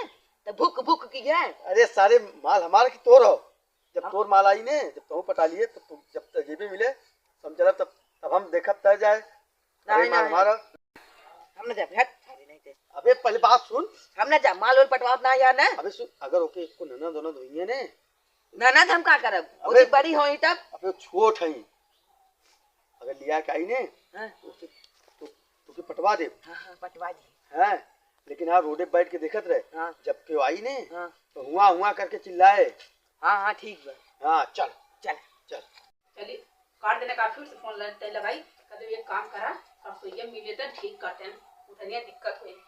तब भुक भुक की है। अरे सारे माल हमारा कि तोर हो? जब हाँ। तोर माल आई ने, जब तोहू पटा लिए, तब तू, जब तक ये भी मिले, समझला तब, तब हम देखब तय जाए। अरे नहीं, माल नहीं। हमारा। हम ना जाब, हट, सारे नहीं थे। अबे पहले बात सुन। हम ना जाब, माल वाल पटवावत ना यार ना। अबे सुन, अगर ओके एको ननद वनद होइए ने, ननद हम का करब? अबे, ओती बड़ी होई तब? अबे छोट हई, अगर लिया के आई ने, हाँ। तो उसे, तो, तो के पटवा दे। हाँ, हाँ, पटवा दी। हैं? लेकिन हाँ, रोडे बैठ के देखत रहे। हाँ। जब केहू आई ने, हाँ। तो हुआ, हुआ करके चिल्लाए। हाँ, हाँ, ठीक बा। हाँ, चल। चल। चल। चली, काट देने का फिर से फोन लग-, लगाई। कहते, "एक काम करा, सरसोईया मिले तो ठीक करते हैं, उठनिया दिक्कत होई।"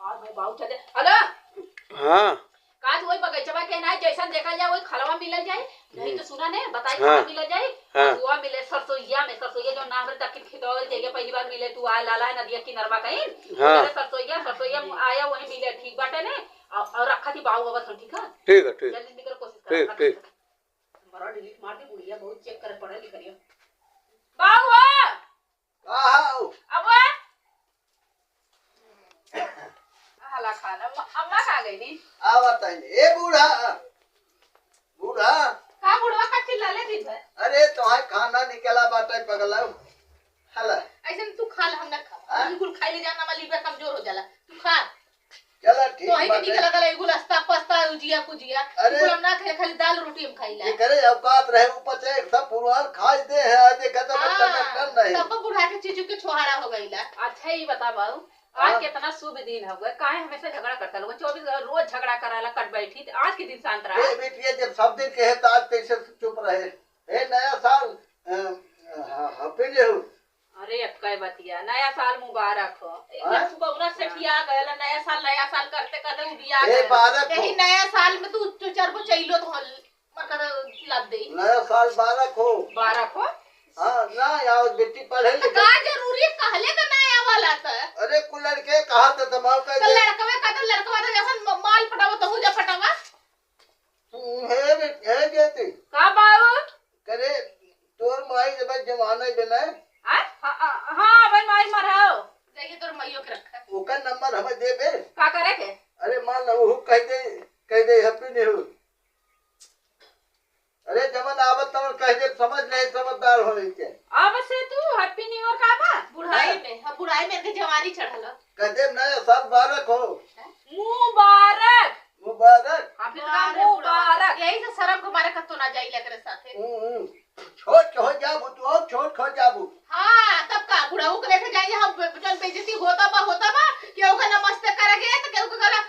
आज मैं बाबू चले। हेलो। हाँ। काज वही बगीचवा के ना, जैसन देखल जाए, वही खलवा मिलल जाए। नहीं हम्म। तो सुना ने, बताई हाँ। कहाँ मिलल जाए। हाँ। हसुआ मिले, सरसोईया में, सरसोईया जो नाम रहे, ताकि खिदौल जाइए, पहली बार मिले, तू आए लाला है नदिया किनरवा कहीं। हाँ। उधर सरसोईया, सरसोईया आया, वही मिले, ठीक बाटे ने। और, और रखा थी बाबू बाबा थन, ठीक है? ठीक है, ठीक। जल्दी निकल कोशिश कर, ठीक, रखा ठीक। थी। नंबरवा delete मार दी, बुढ़िया बहुत check करे, पढ़े लिखे रही है। बाबू हो! का हाउ? अब हला खाना, अम्मा, अम्मा कहाँ गई नी? आवत है। ए बूढ़ा, बूढ़ा। का बुढ़वा का चिल्ला ले दिन भर? अरे तोहार खाना निकला बाटे पगला। हला। ऐसे में तू खा ले, हम ना खा। हाँ? बिल्कुल खाई ले जाना वाली बे कमजोर हो जाला। तू खा। चला, ठीक तो है कि बाटे। निकल गला एगो नाश्ता, पास्ता, उजिया, पुजिया, अरे। कुल हम ना खाए, खाली दाल रोटी हम खाइला। एकरे औकात रहे, ऊपर से एकदम पुरवार खाई दे है, आज देखा तो हाँ, टन टन नहीं। तब बुढ़ा के चीजू के छोहारा हो गईला। अच्छा, ये बता बाबू, आज हाँ। कितना शुभ दिन हवे, काहे हमेशा झगड़ा करता लोग? चौबीस घंटा रोज झगड़ा कराला, कट बैठी, तो आज के दिन शांत रहा। ए बिटिया, जब सब दिन कहे तो आज कैसे चुप रहे? ए नया साल, अ, ह-, happy new year। अरे अक्का बतिया, नया साल मुबारक हो। एक हाँ? बार सुबह उना ठिया गयल, नया साल, नया साल करते करते उबिया ए, गयल। बारह को। यही नया साल में तू, तू चार गो चैलो तो हल, मकर लाद दे। नया साल बारह को। बारह को? हाँ, ना यार, बेटी पढ़े तो लिखे। का जरूरी है, कहले का ना आवाला त? अरे, कुल लड़के कहा तो तमाम कर तो दे। लड़कवे का तो लड़कवा तो जैसन म-, माल पटावा, तहू जा पटावा। हम्म, हे बे-, हे बेटी। का बाबू? करे, तोर माई जब जमाना ही बना है। आ? हाँ, हाँ, हाँ, भाई माई मराओ। जाइए तोर माइयों के रखा। ओकर नंबर हमें दे बे। का करे के? अरे मान लो, वो कह दे, कह दे, Happy New Year। अरे जवन आवत तवन कह दे, समझ नहीं, समझदार होने के। अब से तू Happy New Year का बा? बुढ़ाई हाँ। में, हाँ, बुढ़ाई में के जवानी चढ़ल। कह दे, नया साल मुबारक हो। मुबारक। मुबारक। हाँ, फिर का मुबारक, मुबारक। मुबारक। यही से शर्म के मारे कत्तो ना जाइले एकरे साथे। हम्म, हम्म। छोट हो जाबू तू, और छोट हो जाबू। हाँ, तब का, बुढ़ऊ के लेके जाइए हम, ब-, जन बेइज्जती होता बा, होता बा, केहू का नमस्ते करेके, तो केहू के कहला,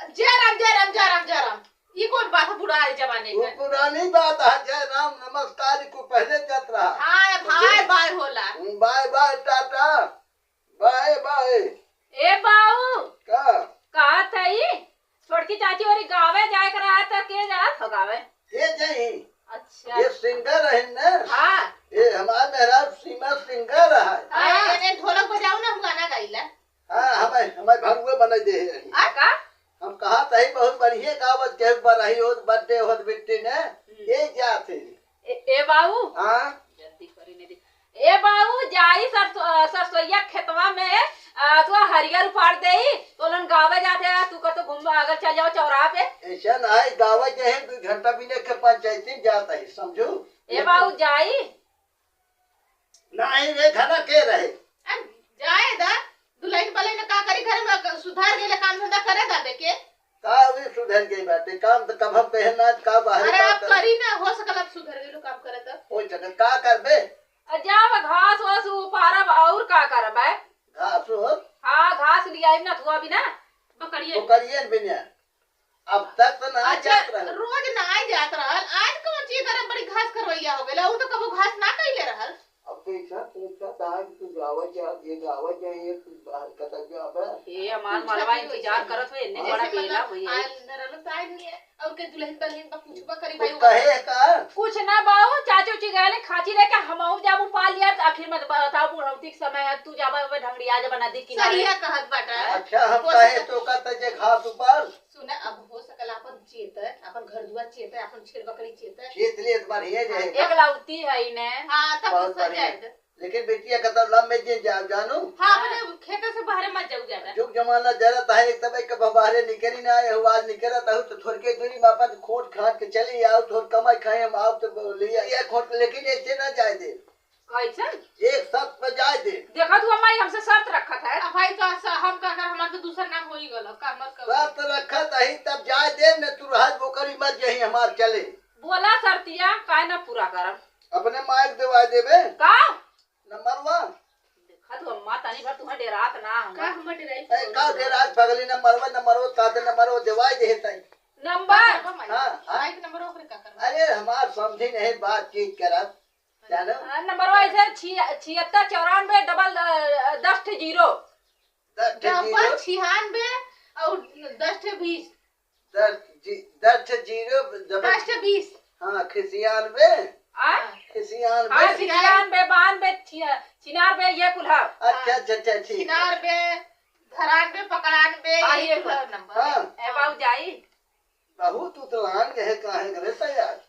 "जय राम, जय राम, जय राम, जय राम।" ई कौन बात है बुढ़ाई जमाने वो का? पुरानी बात है, जय राम नमस्कार को पहले जात रहा। हाँ, तो बाय जो बाय होला। Bye bye, tata, bye bye. ए बाऊ, का? कहा था ई? छोटकी चाची ओरी गावे जाए के रहा था, के जात हो गावे? ये जाई। अच्छा। ये singer है ना? हाँ। ये हमार मेहरारू सीमा singer है। हाँ, हाँ। ये ढोलक बजाओ ना, हम गाना गाइला। हाँ, हमें, हमें भरुए बनाई दे है। आ का? हम कहा तही बहुत बढ़िया गावत के बरही होत, birthday होत बिट्टी ने, हम्म। ये जात है। ए, ए बाऊ। हाँ। जल्दी करी नहीं दी। ए बाऊ, जाई सरसो-, अ, सरसोईया खेतवा में, अ, तू हरियर उपाड़ देई, तो लन गावे जाते हैं, तू कतो घूम अगर चल जाओ चौराहा पे। ऐसा ना है, गावे जे है, दो घंटा भी लेके पंचायती में जाता है, समझू? ए बाऊ, जाई। नहीं रे, घना के रहे। अब जाए दा, दुल्हन पहले न का करी, घर में सुधार गइले, काम धंधा करे दा देके। का अभी सुधर गई बाटे? काम तो कब हम कहे ना, का बाहर अरे काम आप कर करी ना, हो सकल आप सुधर गइलो काम करे तो। हो सकल, का करबे? आ जाब घास वास उपारब और का करबे? घास हो? हाँ, घास लियाइब ना थुआ बिना। बकरिए। बकरिए बिना। अब तक तो ना अच्छा, जात रहल। रोज ना जात रहल, आज कौन चीज करे बड़ी घास खरवैया हो गइल? उ तो कबो घास ना कइले रहल। अब तो ऐसा पूछा था कि तू गावत जा, ये गावत जा, ये तू बाहर कतक जाबे? ये हमार कुछ मलवा भी इंतजार होई करत हो, एन्ने जैसे बड़ा बेला मतलब होई। आयल न रहलो, तो आयल नहीं है। और के दुल्हन बल्हन बा, पूछबा करी तू भाई, कहे का? कुछ ना बाऊ, चाची उची गए खाची लेके हम आऊ जाबू पाल लिया, तो आखिर में बताओ बुढ़ौती के समय है, तू जाबा ढंगड़िया जाबा नदी किनारे। सहिया कहत बाटा। अच्छा, हम कोशिश कहे तो का त जे घास ऊपर सुना, अब हो सकल आपन चेत, आपन घर दुआर चेत, आपन छेड़ बकरी चेत। चेत लिए तो बढ़िया जे है। एक लौती है इन्हें। हाँ, तब बहुत तो बढ़िया। जाए दे। लेकिन बेटिया का तब लम में जे जा-, जानू। हाँ, अपने खेते से बाहर मत जाऊ ज्यादा। जुग जमाना जरत है, एक तब एक बाहरे निकली ना आए हो, आज निकलत हो तो थोड़ के दूरी में अपन खोट खाट के चली आओ, थोड़ कमाई खाए हम आओ तो ले ये खोट, लेकिन ऐसे ना जाए दे। कैसन? एक शर्त पे जाए दे। देखा तू अम्मा, ये हमसे शर्त रखत है। अब भाई तो ऐसा हम का कर, हमार तो दूसर नाम हो ही गल, का मत करो। शर्त रखत है, तब जाए दे, न तू रहत बोकरी मर जही हमार चले। बोला शर्तिया, काहे ना पूरा करब? अपने माइक देवाए देबे। का? Number one. देखा तू अम्मा, तनी भर तुम्हें डेरात ना हम। का हम डेराई? ए, का डेरात पगली, नंबर वन, नंबर वन, का दे नंबर वन, देवाए दे है तई। नंबर? हाँ, हाँ। माइक नंबर ओकरे का करबा? अरे हमार समझी नहीं बातचीत करत। जानो? हाँ, नंबर ऐसे छी-, छिहत्तर चौरानबे डबल, अ, दस ठे जीरो। दस ठे डबल जीरो। छियानबे और दस ठे बीस। दस जी-, दस ठे जीरो, डबल दस ठे बीस। हाँ, खिसियानबे। आ? खिसियानबे। हाँ, खिसियानबे, बानबे, छिया-, छिनानबे, ये कुल है। अच्छा, अच्छा, अच्छा, ठीक है। छिनानबे, धरानबे, पकड़ानबे, हाँ, ये ये कुल कुल। नंबर। हाँ। ए बाबू जाई। बहुत उतलान के है, काहे करे तैयार?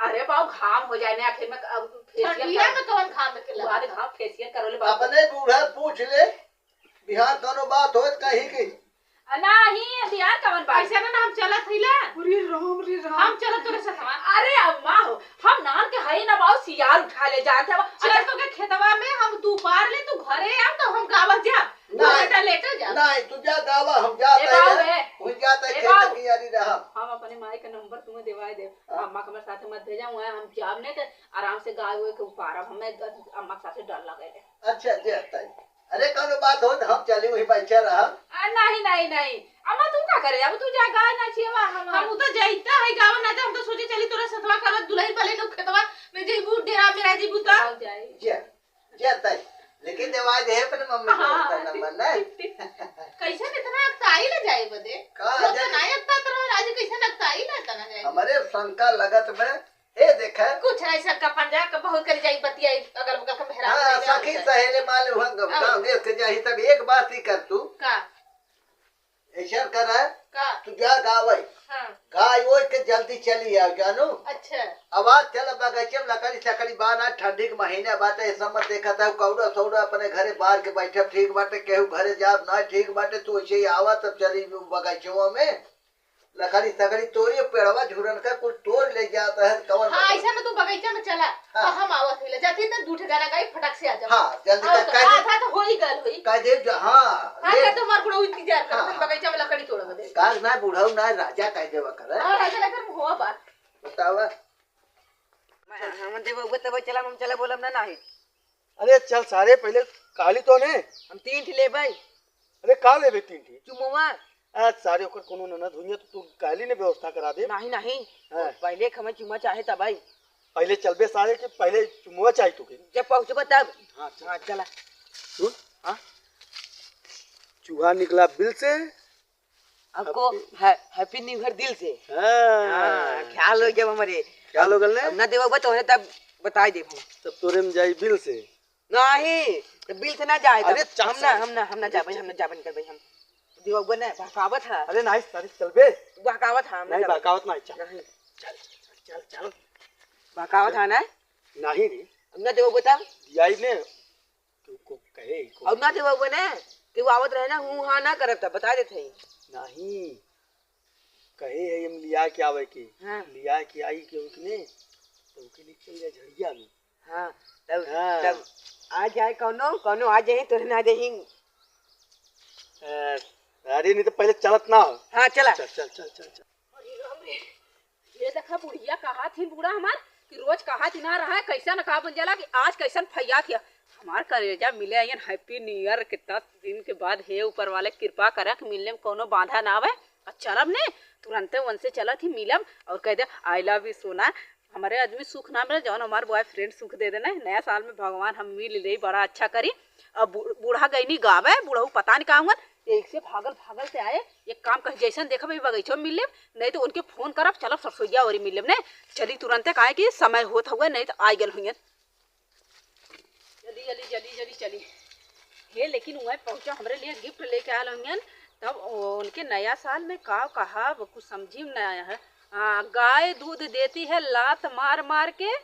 अरे बाबू, घाम हो जाए ना आखिर में, अब फेसियल ठंडिया कर में कौन घाम में के लगा? अरे घाम फेसियल करो ले बाबू। अपने बूढ़ा पूछ ले, बिहार कौनो बात होत कहीं की? आ, नाही, बिहार कौन बात? ऐसे ना, ना, हम चलत हई ला। अरे राम रे राम। हम चलत तोरे साथ हमार। अरे अम्मा हो, हम नान के हई ना बाबू, सियार उठा ले जात है। चल अच्छा, तो के खेतवा में हम तू पार ले, तू घरे आ, तो हम गावत जा। दो नहीं, घंटा लेटे जा। नहीं, तू जा गावा, हम जात ए है बाऊ यार। रे। वही जात है, ए खेत बाऊ। की यारी रहा। हम अपने माई का नंबर तुम्हें देवाए दे। हाँ। अम्मा के हमारे साथ मत भेजा, वहाँ हम जाब नहीं तो आराम से गाय वाय के उपारब। हमें अम्मा के साथ डर लगे ले। अच्छा, जे तई। अरे, कौनो बात हो तो हम चली, वही बैठे रहा। आ, नहीं, नहीं, नहीं। अम्मा, तू का करे जाबू? तू जा गाय ना छिएवा, हम हम उ तो जाइता है, गावा ना जा, हम तो सोचे चली तोरा सथवा करत दुलही पले नु खेतवा में जइबू, डेरा में रह जइबू त। जाई। जा। जे तई। लेकिन देवाए दे अपने मम्मी को हाँ। नंबर, नहीं? कैसे? गाँव देश के जाही तब एक बात ही कर तू। का? ऐसा कर, का? तू जा गावे। हाँ। गाय ओए के जल्दी चली आओ जानू। अच्छा। अब आज चल बगीचे में लकड़ी सकड़ी बाना, ठंडी के महीना बाटे, ऐसा मत देखा था कौड़ा सौड़ा अपने घरे बार के बैठे ठीक बाटे, केहू घरे जाब ना ठीक बाटे, तू ऐसे ही आवा तब चली बगीचवा में। लकड़ी सकड़ी तोड़िए, पेड़वा झुरन का कुल तोड़ ले जाता है, कवन हाँ, बगल? ऐसा में तू बगीचा में चला, हाँ। तो हम आवत ही ले जाती तो दू ठे गाना गाई, फटाक से आ जाओ। हाँ, जल्दी और कर, तो कह दे। आधा तो हो ही गल होई। कह दे जो, हाँ, हाँ, ले। कह दे हमार बुढ़ऊ इंतजार कर, हाँ, हाँ। बगीचा में लकड़ी तोड़ बदे। काल ना बुढ़ऊ ना राजा कह देवा करे। हाँ, राजा ना कर मुँहवा बात। बतावा। हम देबो, वो तब चला, हम चला बोलब ना, नाही। अरे चल सारे, पहले काली तो ने। हम तीन ठे लेबै। अरे का लेबे तीन ठे? चुमवा। आ सारे, ओकर कोनो ननद हुइया तो तू काली ने व्यवस्था करा दे। नहीं, नहीं। हाँ। पहले एक हमें चुम्मा चाहे तब आई। पहले चलबे सारे कि पहले चुम्मा चाहे तू के? जब पहुँचबे तब। हाँ, चल। हाँ, चला। सुन। हाँ? चूहा निकला बिल से। आपको Happy है, Happy New Year दिल से। हाँ। हाँ, ख्याल हो जब हमारे। ख्याल हो गल ने? अब ना देवा बा तोहरे तब बताई देबो। तब तोरे में जाई बिल से। नहीं, तो बिल से ना जाए तब। अरे, चल, हम ना, चल। हम ना, हम ना जाबे, हम ना जाबे, निकल भाई हम। देवा बा ना, बहकावत है। अरे, नहीं, सारी चलबे। बहकावत है, हम ना नहीं, जाबे। बहकावत नहीं, चल। नहीं। चल, चल, चल, चल। बहकावत है ना? नहीं रे। हम ना देवा बा तब। दियाई ने। तू को कहे को। और ना देवा हुआ ना, कि वो आवत रहे ना, हूँ हाँ ना करब तब, बता देत हई। नहीं, कहे है हम लिया के आवे के। हाँ। लिया के आई के ओकने, तो ओके ले चल जाए झड़िया में। हाँ, तब, हाँ। तब आ जाए कौनो, कौनो आ जाए, तोरे ना देही। अ, अरे नहीं तो पहले चलत ना हो। हाँ, चला। चल, चल, चल, चल, चल। अरे राम रे, ये देखा बुढ़िया कहा थी बूढ़ा हमार कि रोज कहा थी ना रहा है, कैसा न कहा बन जाला कि आज कैसन फैया थिया। हमार करेजा मिले आयन Happy New Year, कितना दिन के बाद, हे ऊपर वाले कृपा करे कि मिलने में कोनो बाधा ना आवे। और चलब ने, तुरंते उनसे चलत ही मिलब और कह दे, "I love you सोना।" हमारे आदमी सुख ना मिले, जौन हमार boyfriend सुख दे देना है। नया साल में भगवान हम मिल ले, बड़ा अच्छा करी। अब बू-, बूढ़ा गईनी गावे, बूढ़ऊ पता नहीं का हुआ, यही से भागल भागल से आए। एक काम कह, जैसन देखब ई बगीचो में मिल लेब, नहीं तो उनके फोन करब, चलब सरसोईया ओरी मिल लेब ने। चली तुरंते, काहे कि समय होत हुआ, नहीं तो आ गल हुई। जल्दी, जल्दी, जल्दी, जल्दी चली। हे, लेकिन वहीं पहुँचा, हमरे लिए gift लेके आयल हुई। तब ओ-, उनके नया साल में का कहा, वो कुछ समझी में ना आया है। हाँ, गाय दूध देती है लात मार मार के,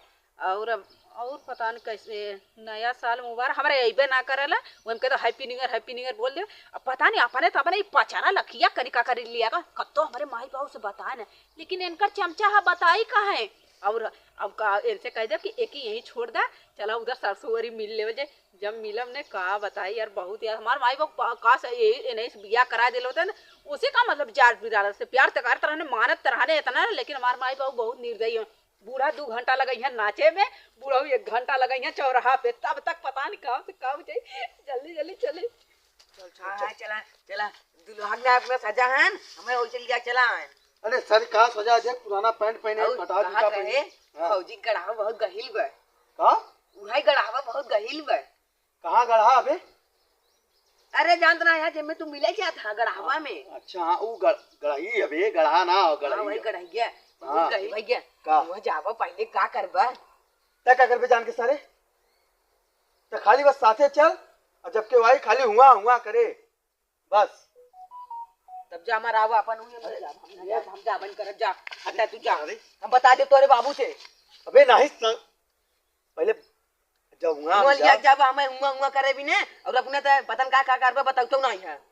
और, और पता नहीं कैसे नया साल मुबारक, हमरे अइबे ना करेला, वो हम कहते Happy New Year, Happy New Year बोल दे। अब पता नहीं अपने तो अपने ही पचारा लखिया करी का करी लिया का, कत्तो हमरे माई बाबू से बताए ना, लेकिन इनकर चमचा है बताई का है। और अब का इनसे कह दे कि एक ही यहीं छोड़ दे, चला उधर सरसों वरी मिल लेवे जे। जब मिलब ने का बताई यार, बहुत यार हमार माई बाबू का, का से ये इन्हें से बियाह करा देले होते ना, उसे का मतलब जार बिरादर से प्यार तो करत रहने, मानत तो रहने इतना, लेकिन हमार माई बाबू बहुत निर्दयी हो। बूढ़ा दू घंटा लगइहैं नाचे में, बूढ़ऊ एक घंटा लगइहैं चौराहा पे, तब तक पता नहीं कब से कब जाई। जल्दी, जल्दी चली। चल, चल, हाँ, चल। हाँ, चला, चला। दुल्हन ने अपना सजा हन, हमें वैसे लिया चला हन। अरे सर, कहाँ सजा? देख, पुराना पैंट पहने, और फटा कहाँ जूता पहने। रहे? हाँ। फौजी गढ़ावा बहुत गहिल बा। का? उहाई गढ़ावा बहुत गहिल बा। कहाँ गढ़ा अबे? अरे जानत ना यहाँ जेमे तू मिले जात हा गढ़ावा में। अच्छा, हाँ, ऊ गढ़-, गढ़ही अबे, गढ़ा ना हो, हाँ, गढ़ही वही है। गढ़ैया। हाँ। गढ़ी भैया, का? वहाँ जावा पहले का करबा? तै का करबे जान के सारे? तै खाली बस साथे चल, और जब के वाई खाली हुआ, हुआ करे। बस। तब जा हमार आवा अपन हुए, हम अरे, जाब, हम ना जाब, हम जाबन करब, जा। अच्छा, तू जा। अरे। हम बता दे तोरे बाबू से। अबे, नहीं, स-, पहले जब हुआ हम हुआ लिया जाब। जाब, हमें हुआ, हुआ करे भी ने, और अपने तो पता न का, का करबे, बताऊ तो नहीं है।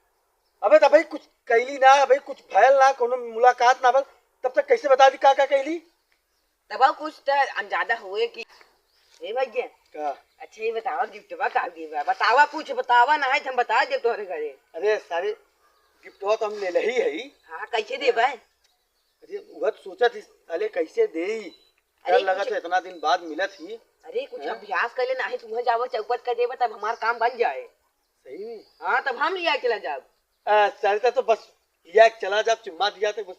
अबे, तो भाई कुछ कैली ना, भाई कुछ भयल ना, कोनो मुलाकात ना भयल, तब तक कैसे बता दी का, का कैली? तब और कुछ तो अंदाजा हुए कि, ए भैया। का? अच्छा, ये बतावा, गिफ्टवा का देबा? बतावा कुछ, बतावा ना है, हम बता दे तोहरे घरे। अरे सारे, गिफ्टवा तो हम ले लही है। हाँ, कैसे देबा? अरे, उहे तो सोचत ही, साले कैसे देई? अरे, डर लगत कुछ है, इतना दिन बाद मिलत ही। अरे, कुछ हैं? अभ्यास कर लेना है, तुम्हें जावा चौपट कर देबा, तब हमार काम बन जाए। सही में? हाँ, तब हम लिया चला जाब। आ, साले तो बस लिया चला जाब, चुम्मा दिया तो बस,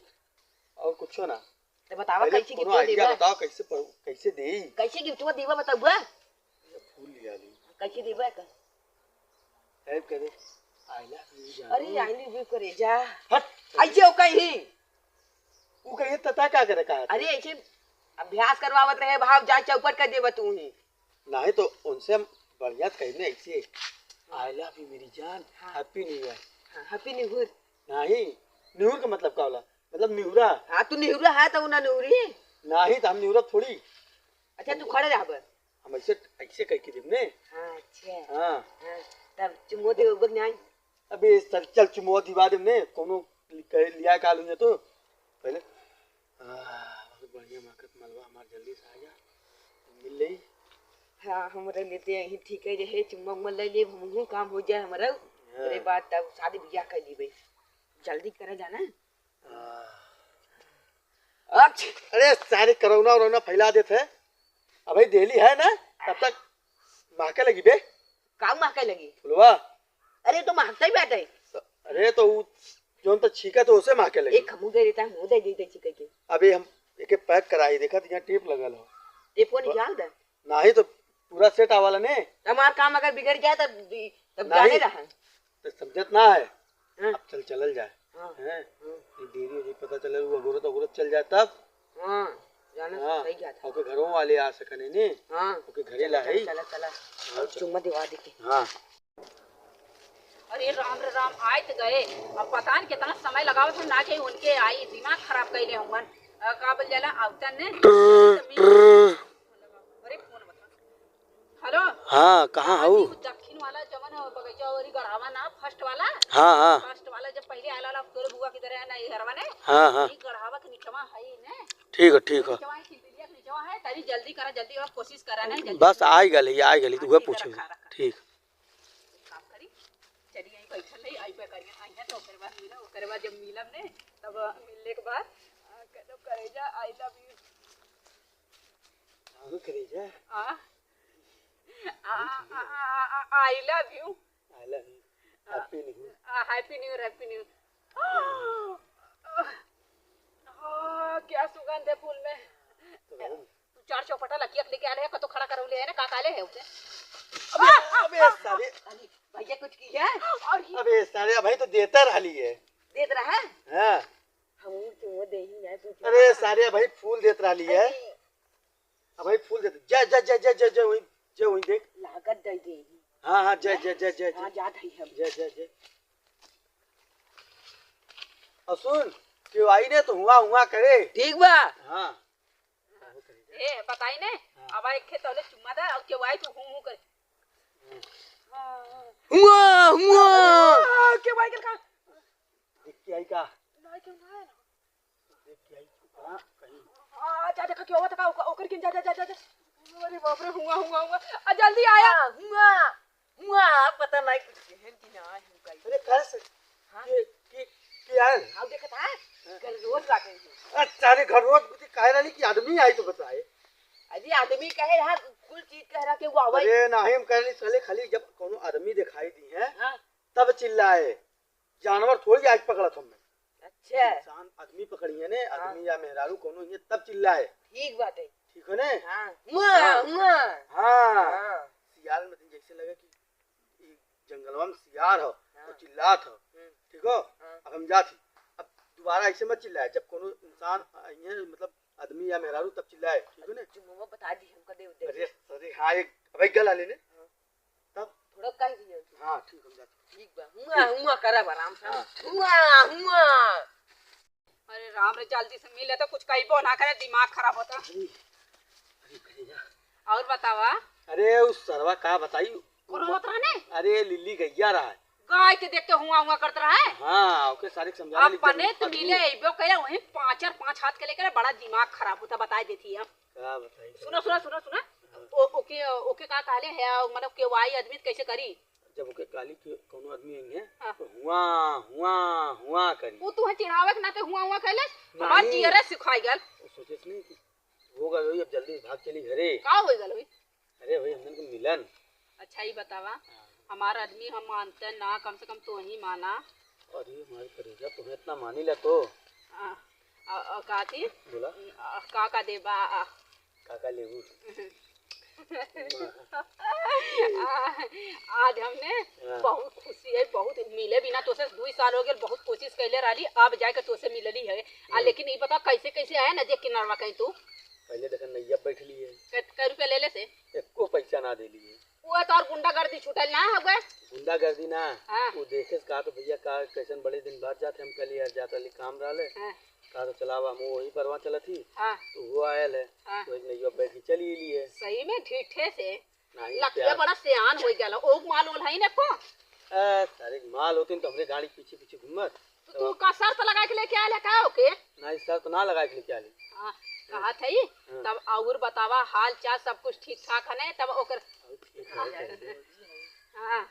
और कुछ ना। तो बतावा पहले कैसे कोनो गिफ्ट idea देबा? बताओ कैसे प-, कैसे देई? कैसे गिफ्ट देबा बताबा? ये फूल लिया ली। कैसे देबा का? टाइप करे, "I love you जानू।" अरे, "I love you करेजा।" हट। ऐसे हो कहीं। ऊ कहीं तता का करे का? अरे, ऐसे अभ्यास करवावत रहे भाव, जा चौपट कर देबा तू ही। नहीं तो उनसे हम बढ़िया कहीं ऐसे I love you मेरी जान। हाँ। Happy New Year। हाँ, Happy New Year। नहीं, निहुर के मतलब का होला? मतलब निहुरा। हाँ, तू निहुरा है तो ना निहुरी। नहीं, तो हम निहुरा थोड़ी। अच्छा, तू खड़े रह बस। हम ऐसे, ऐसे कह के देब ने। हाँ, अच्छा। हाँ। हाँ, तब चुमो दे, उबक नहीं आई। अबे सर, चल चुमो दिवा देब ने, कोनो कह लिया काल हुई तो। पहले, आह, बहुत बढ़िया महकत मलवा हमार, जल्दी से आ जा, मिल लेई। हाँ, हमरे लेते यही ठीक है, जे है, चुम्मा उम्मा ले लेब, हमहू काम हो जाए हमरा। हाँ। ओकरे बाद तब शादी बियाह कर लीबे। जल्दी करे जाना। आह। अरे सारे कोरोना वोरोना फैला देत है। अबे देली है ना, तब तक महके लगी बे। का महके लगी? फुलवा। अरे, तो महकता ही बाटे। अरे, तो उ जौन तो छींका तो उसे महके लगी। एक हमू दे देता, हमू दे देते छींका के। अबे हम एके pack कराई, देखा तो यहाँ tape लगल हो। Tape को निकाल दे। नहीं तो पूरा set आवाला ने। हमार काम अगर बिगड़ जाए तब, तब जाने नहीं। रहा। तो समझत ना है। हाँ। अब चल, चलल जाए। हाँ। हैं? हाँ। ये देरी हो जाई, पता चले वो अगोरत, अगोरत चल जाए तब। हाँ, जाने से हाँ। सही जाता। ओके घरों वाले आ सकने ने। हाँ। ओके घरे चला, ला है। चला, चला। हाँ, और चल। चुम्मा दिवा देते। हाँ। अरे राम रे राम, आए तो गए। अब पता नहीं कितना समय लगावत है ना कि उनके आई, दिमाग खराब कैले होंगन। अ, का बोल जाला, आवतन ने। अरे फोन बता। हेलो। हाँ, कहाँ हाँ, हऊ? उ दक्षिण वाला जवन बगीचा ओरी गढ़ावा ना, first वाला। हाँ, हाँ। First वाला जब पहले आला वाला तोरे बुआ की तरह ना, ये हरवा ने। हाँ, हाँ। ये गढ़ावा के निचवा है ने। ठीक है, ठीक है। निचवा है, सिंदुलिया के निचवा है, तनी जल्दी करा, जल्दी और कोशिश करा ना, जल्दी। बस आई गली, आई गली, तू हाँ, वह ठीक है, पूछे। रखा, रखा। ठीक। काम करी, चली आई बैठल रही, आई पे करिए, आई है तो ओकरे बाद मिला, ओकरे बाद जब मिलब ने, तब मिलने के बाद, आ, कहलो, "करेजा, I love you।" आगो करेजा। आ, आ, आ, आ, आ, I love you। I love you। Uh, Happy New Year। Uh, Happy New Year, Happy New Year। आ, क्या सुगंध है फूल में। तो भाई। तू चार चौपटा लकिया के लेके आले है, कतो खड़ा करौले है ना, का काले है उसे? अबे, अबे सारे। अरे, भैया कुछ की है? और ये अबे सारे, भाई तो देता रहली है। देत रहा है? हाँ। हम तो वो दे ही नहीं, तू अरे सारे, भाई फूल देत रहली है। अरे। अब भाई फूल देते। जा, जा, जा, वहीं, जा, वहीं देख। लागत दे दे। हाँ, हाँ, जा, जा, जा, जा, जा। हाँ, जात हई हम। जा, जा, जा। और सुन, केहू आई ने तो हुआ, हुआ करे। ठीक बा। हाँ। ए, बताई ने, हाँ। अब एक खेत वाले चुम्मा दे, और केहू आई तो हूँ, हूँ करे। हुआ, हुआ। आ, केहू आई के का? देख के आई का? ना, केहू ना आए ना। देख के आई, चुप रहा, कहीं। आ, जा, देखा, क्या हुआ था, का, ओकर, ओकर किन, जा, जा, जा, जा, जा। अरे बाप रे, हुआ, हुआ, हुआ। आ, जल्दी आया। हाँ, हुआ, हुआ, पता नहीं कुछ केहन कि ना है, हुआ। अरे, कहाँ से? हाँ? के, के, के आयल? हाँ, देखत है? हाँ। घर रोज बाटे हैं। अच्छा, अरे, घर रोज बुद्धि काहे रहली कि आदमी आई तो बताए। अरे, आदमी कहे रहा, कुल चीज कह रहा कि वो आवे। अरे, नहीं, हम कह रहे, साले, खाली जब कोनो आदमी दिखाई दी है, हाँ। तब चिल्लाए। जानवर थोड़ी आज पकड़त हमें। अच्छा। इंसान आदमी पकड़िए ने, हाँ। आदमी या मेहरारू कोनो ये तब चिल्लाए। ठीक बात है। ठीक है ने? हाँ। मुआ, हाँ। मुआ। हाँ। हाँ। सियाल में तो जैसे लगे कि ई जंगलवा में सियार हो, हाँ। और चिल्लात हो। हम्म। ठीक हो? हाँ। अब हम जात ही। अब दोबारा ऐसे मत चिल्लाए, जब कोनो इंसान, आ, ये मतलब आदमी या मेहरारू तब चिल्लाए, ठीक है ने? चुम्मा बता दी हमका दे दे। अरे, अरे, हाँ, एक, अब एक गला ले ले। हाँ। तब? थोड़ा कह दियो। हाँ, ठीक, हम जाते हैं। ठीक बा। हुआ, हुआ करब आराम से। हाँ। हुआ, हुआ। अरे राम रे, जल्दी से मिले तो कुछ कहिबो ना करे, दिमाग खराब होता। अरे, अरे, करेजा। और बतावा? अरे, उस सरवा का बताई? कौन होत रहा ने? अरे, लिल्ली गैया रहा है। गाय के देख के हुआ, हुआ करत रहा है। हाँ, ओके सारे के समझा ली, अपने जब तो आदमी मिले अइबो करे, वहीं पाँच और पाँच हाथ के लेकर बड़ा दिमाग खराब होता, बताई देती हम। का बताई? सुनो, सुनो, सुनो, सुनो। हाँ। ओ, ओके, ओके का कहले है, मतलब केहू आई आदमी त कैसे करी? जब ओके काली के कौनो आदमी आई है, हाँ। तो हुआ, हुआ, हुआ करी। वो तू है चिढ़ावे के नाते हुआ, हुआ कहले, हमार नहीं। जियरे सिखाई गल। वो सोचे से नहीं कि हो गल होई, अब जल्दी भाग चली घरे। का हो गल होई? अरे भाई, हमन के मिलन। अच्छा, ई बतावा, हाँ। हमार आदमी हम मानते ना, कम से कम तो ही माना। अरे हमारे करेजा, तुम्हें इतना मानी ला तो। आ, आ, आ, का थी? बोला। आ, का का देबा? आ, का का लेबू? आ, आज हमने हाँ। बहुत खुशी है, बहुत मिले बिना तोसे दुई साल हो गए, बहुत कोशिश कैले रहली, अब जाके तोसे मिलली है। आ, हाँ। लेकिन ई बता कैसे कैसे आया नदी किनारवा कहीं तू? पहले देखा नैया बैठली है। कै, कै रुपया ले ले से? एको पैसा ना देली है। वो तो और गुंडागर्दी छूटल ना हो गए। गुंडागर्दी ना। हाँ। वो देखे से कहा तो भैया का कैसन बड़े दिन बाद जाते हम कल यार जात रहली काम रहले। हाँ। कहा तो चलावा हम वही परवा चलत ही। हाँ। तो वो आयल है। हाँ। तो एक नैया बैठ के चली लिए। सही में ढीठे से। नहीं, लकिया प्यार। बड़ा सियान हो गया। ओ माल ओल है ना को? ए, सारे माल होते तो हमरे गाड़ी पीछे पीछे घूमत। तो तू का शर्त लगा के लेके आले का ओके? नहीं, शर्त ना लगा के लेके आले। हाँ, कहा थे ही? हाँ। तब और बतावा, हाल चाल सब कुछ ठीक ठाक है ना? तब ओकर और ठीक ठाक है। हाँ,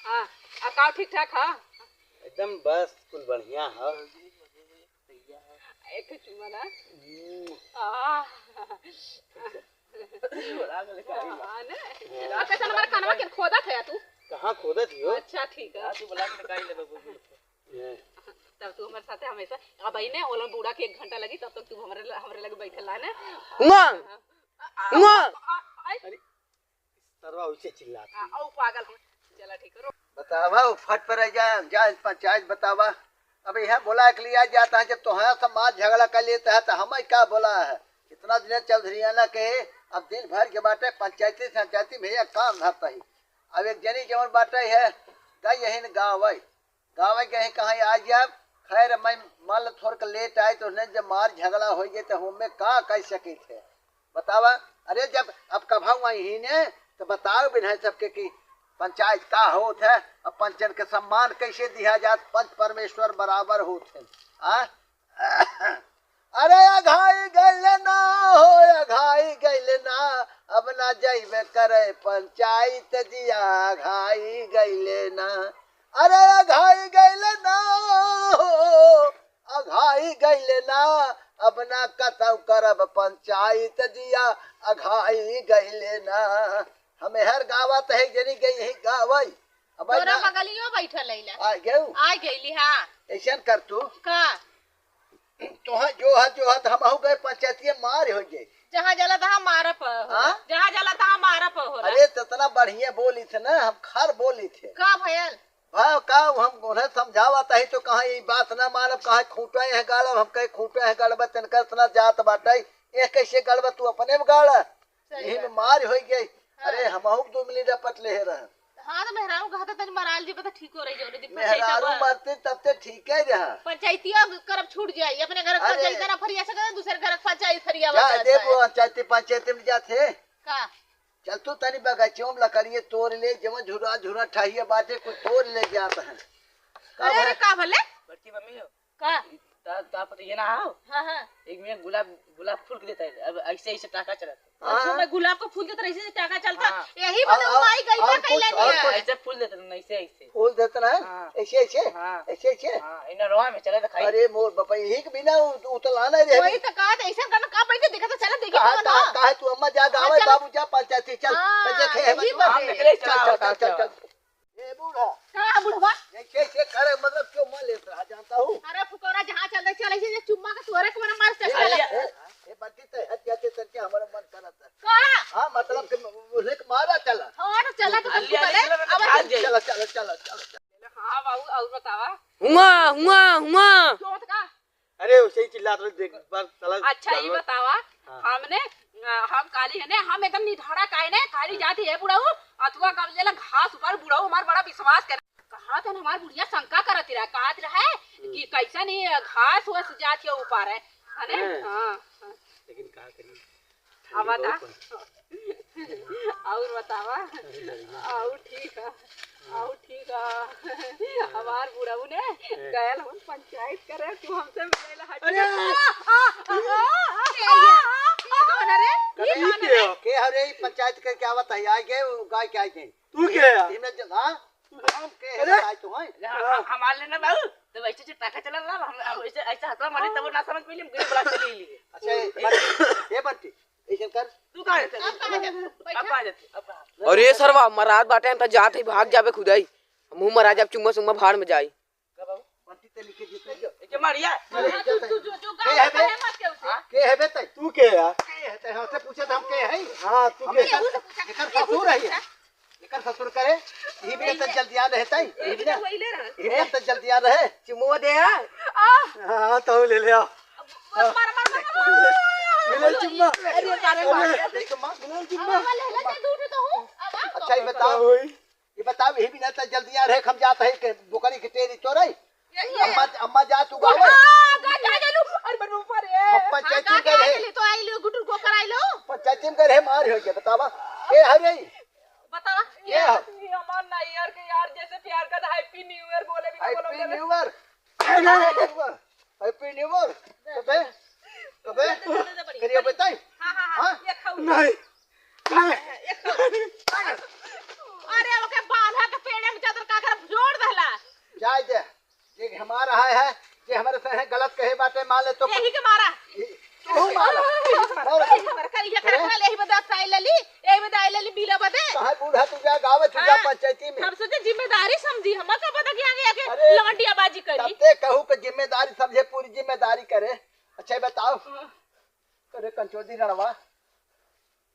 हाँ, आ का ठीक ठाक है? एकदम बस कुल बढ़िया है। एक ठो चुम्मा ना। हम्म। आह। हाँ, ने? आ, कैसे हमारे कानवा के खोदत है तू? कहाँ खोदत ही हो? अच्छा, ठीक है। आ, तू बुला के निकाल ले बाबू। ये। तब तू हमारे साथे हमेशा, अब आई ने, ओलन बूढ़ा के एक घंटा लगी, तब तक तू हमरे ल-, हमरे लगे बैठल रहा ने। हुआ! हाँ। हुआ! आ, आ, अरे, सरवा उसे चिल्लात आ, है। ओ पागल हम। चला ठीक है, रो। बतावा, वो फट पर रह जाए, जा पंचायत बतावा। अब यह बोला के लिया जाता है, जब तोहरा समाज झगड़ा कर लेता है, तो हमें क्या बोला है? इतना दिन चौधरियाना के, अब दिन भर के बाटे पंचायती, पंचायती में यह काम धरता ही। अब एक जनी जवन बाटे है, गई यही न गाँव आई। गाँव गए कहाँ आज जब, खैर मैं मल थोड़ के लेट आए, तो उन्हें जब मार झगड़ा हो गए, तो हमें का कह सके थे? बतावा, अरे जब अब कभा वहीं ने, तो बताओ बिना सबके कि पंचायत का होत है, अब पंचन के सम्मान कैसे दिया जात, पंच परमेश्वर बराबर होत है। आ? अरे अघाई गइल ना हो, अघाई गइल ना, अब ना जइबे करे पंचायत जिया, अघाई गइल ना। अरे अघाई गइल ना हो, अघाई गइल ना, अब ना कतौ करब पंचायत जिया, अघाई गइल ना। हमें हर गावत है, जनी गई ही गावई। अब तोरा ना बगलियो बैठल है ला। आ गयू? आ गईली, हाँ। ऐसन कर तू। का? तोहा जो है, जो है, तो हमहू गए पंचायतिया मार हो गए। जहाँ जाला तहाँ मारा प होला। हाँ? जहाँ जाला तहाँ मारा प होला। अरे, तो इतना बढ़िया बोली थे ना, हम खर बोली थे। का भयल? भाव का, हम उन्हें समझावत ही तो कहा, "ये बात ना मानब, कहा खूंटा है गाड़ब", हम कहे, "खूंटा है गाड़ब, तनकर इतना जात बाटे, ये कैसे गाड़ब, तू अपने में गाड़ा।" सही यही में बात। मार हो गई। हाँ। अरे, हमहू दो मिनट रपट ले रहे। हाँ, तो मेहरारू कहा था, "तनी मराल जी, पता ठीक हो रही, जौने दिन मेहरारू पंचायत बा-, मरते तब ते ठीक है रहा।" पंचायतिया करब छूट जाई, अपने घर के अरे। पंचायत ना फरिया सके, दूसरे घर के पंचायत फरिया जा बन दे, जाए। वो पंचायती, पंचायती में जाते। का? चल तू तनी बगीचों में लकड़िए तोड़ ले, जवन झुरा झुरा ठहिया बाटे, कुछ तोड़ ले जात है। का अरे, भले? अरे, का भले? बड़की मम्मी हो। का? ता, ता पता ये ना हो? हाँ, हाँ। एक मिनट गुलाब, गुलाब फूल के देता है। अब ऐसे, ऐसे टाका चलत है। हाँ। अच्छा, मैं गुलाब का फूल देता, ऐसे, ऐसे टाका चलता। हाँ। यही और, मतलब और, माई गई और का कुछ, कैला और दिया। कुछ। ऐसे फूल देता ना, ऐसे, ऐसे। फूल देता ना? हाँ। ऐसे, ऐसे? हाँ। ऐसे, ऐसे? हाँ, इन्हें रोआ में चले तो खाई। अरे मोर बापा, यही के बिना उ-, उतला ना रहे। वही तो कहा था, ऐसे करना का बैठे, देखा तो चला, देखा कहा, तो ना। कहा, कहा तू अम्मा जा, हाँ, गावे चला। बाबू जा, पंचायती, चल। हाँ, तो देखे है यही बतू। बात हम है। निकले, चल, चला, चल, चल, चला, चल, चल। चल। ए बूढ़ा, का बूढ़वा? ये कैसे करे, मतलब चुम्मा लेत रहा, जानता हूँ। अरे फुकौरा, जहाँ चल रहे, चल, ऐसे जे चुम्मा के तोरे के मन मार ए, चल ए, रहा। ए, ए, बंटी ते हट जाते तन के हमारा मन करत है। का? हाँ, मतलब कि उन्हें के मारा चला। हाँ, तो चला तो अल्ली, तुमको अल्ली, चले, चला, अब चला, चला। चला, चला, चला, चला, चला। हाँ बाबू, और बतावा? हुआ, हुआ, हुआ। क्यों का? अरे, उसे ही चिल्लात रहे, देख, बस साला अच्छा, ई जानवर। बतावा, हाँ। हमने, अ, हम काली है ने, हम एकदम निधड़क आए ने, काली हाँ। जाती है बुढ़ऊ, अथवा कब जेला घास ऊपर बुढ़ऊ हमार बड़ा विश्वास करे। कहा था हमार बुढ़िया शंका करत रहा, कहत रहे हम्म। कि कैसन ई घास वस जात है ऊपर है, है ने? हाँ। हाँ, हाँ। लेकिन का करी? अब बता। और बतावा। और ठीक है। और ठीक है। हमार बुढ़ऊ ने गयल हम पंचायत करे, तू हमसे मिले ला हट। अरे! आ, आ, आ, आ, आ, आ, ये कौन है रे? ये कौन है रे? के हरे ई पंचायत करके आवत है, आ गए, वो गाय के आ गए। तू के है? इन्हें जब, हाँ? हम के अरे! बताई तो हैं? हम, हमार लेना बाबू, तब ऐसे, ऐसे टाका चला ना, हम, हम ऐसे, ऐसे हथवा मारे, तब वो ना समझ पइली, हम गरीब बड़ा चली लिए। अच्छा, ये बंटी, ये बंटी, ऐसे कर। तू कहाँ जाते? अब कहाँ जाते? अब कहाँ जाते? अब कहाँ? अरे सरवा, मरात बाटे, हम तो जात ही, भाग जाबे खुदाई। हमहू मरा जाब, चुम्मा सुम्मा भाड़ में जाई। का बाबू? बंटी ते लिखे जीते जो। ऐसे मारिया। हाँ, तू, तू, तू, तू, के है बे? मत के उसे। हाँ? के है बे तै? तू के है? के है तै? हमसे पूछे तो हम के है? हाँ, तू के है? एकर ससुर है ये। एकर ससुर करे, ई बिना त जल्दिया रहे ताई, ई बिना, वही ले रहा। ई बिना त जल्दिया रहे। चुम्मा दे आ। आ। हाँ, तो ले ले आ। मार, मार, मार, मार, मार। मिले चुम्मा। अरे, तारे मार। अरे, चुम्मा। मिले चुम्मा। अब ले ले, दे दूध तो हूँ। अब आ। अच्छा, ये बताओ, ये बताओ, यही बिना तो जल्दी आ रहे, हम जात है के बोकरी के टेरी चोरई। ये, ये। अम्मा, अम्मा जा तू गावे। हाँ, गा, जा, जा, लू। अरे, बन ऊपर है। हम पंचायती हाँ, में गए गा, रहे। ले तो आई लो, गुटुर को कराई लो। पंचायती में गए रहे, मार हो गया, बतावा। ए, हरे। बतावा। ये ये है। ये हमार नैयर के यार, जैसे प्यार का था, Happy New Year बोले भी ना बोलो, हैप्पी बोलो। New year. Happy new year. कबे? कबे? दे, दे, दे, दे, बड़ी, करिए बड़ी। बताई? हाँ, हाँ, हाँ, हाँ? ये खाऊ। नहीं। नहीं। ये खाऊ। अरे, ओके बांधा के पेड़े में चादर का कर जोड़ दहला। जाए दे। जे हमारा है, है, जे हमारे से है गलत कहे बाटे, मान ले तो यही के मारा। ये, तू मारा। मारा। यही के मारा। कल ये अरे? करा, यही बता साइल ले ली। ए बे दाई लेली बिला बदे। कहाँ बूढ़ा तू जा गावे तू जा हाँ। पंचायती में। हम सोचे जिम्मेदारी समझी, हम का पता कि आगे आके अरे, लवंडियाबाजी करी। तब ते कहू के जिम्मेदारी समझे, पूरी जिम्मेदारी करे। अच्छा ये बताओ। हाँ। अरे कंचोदी रणवा,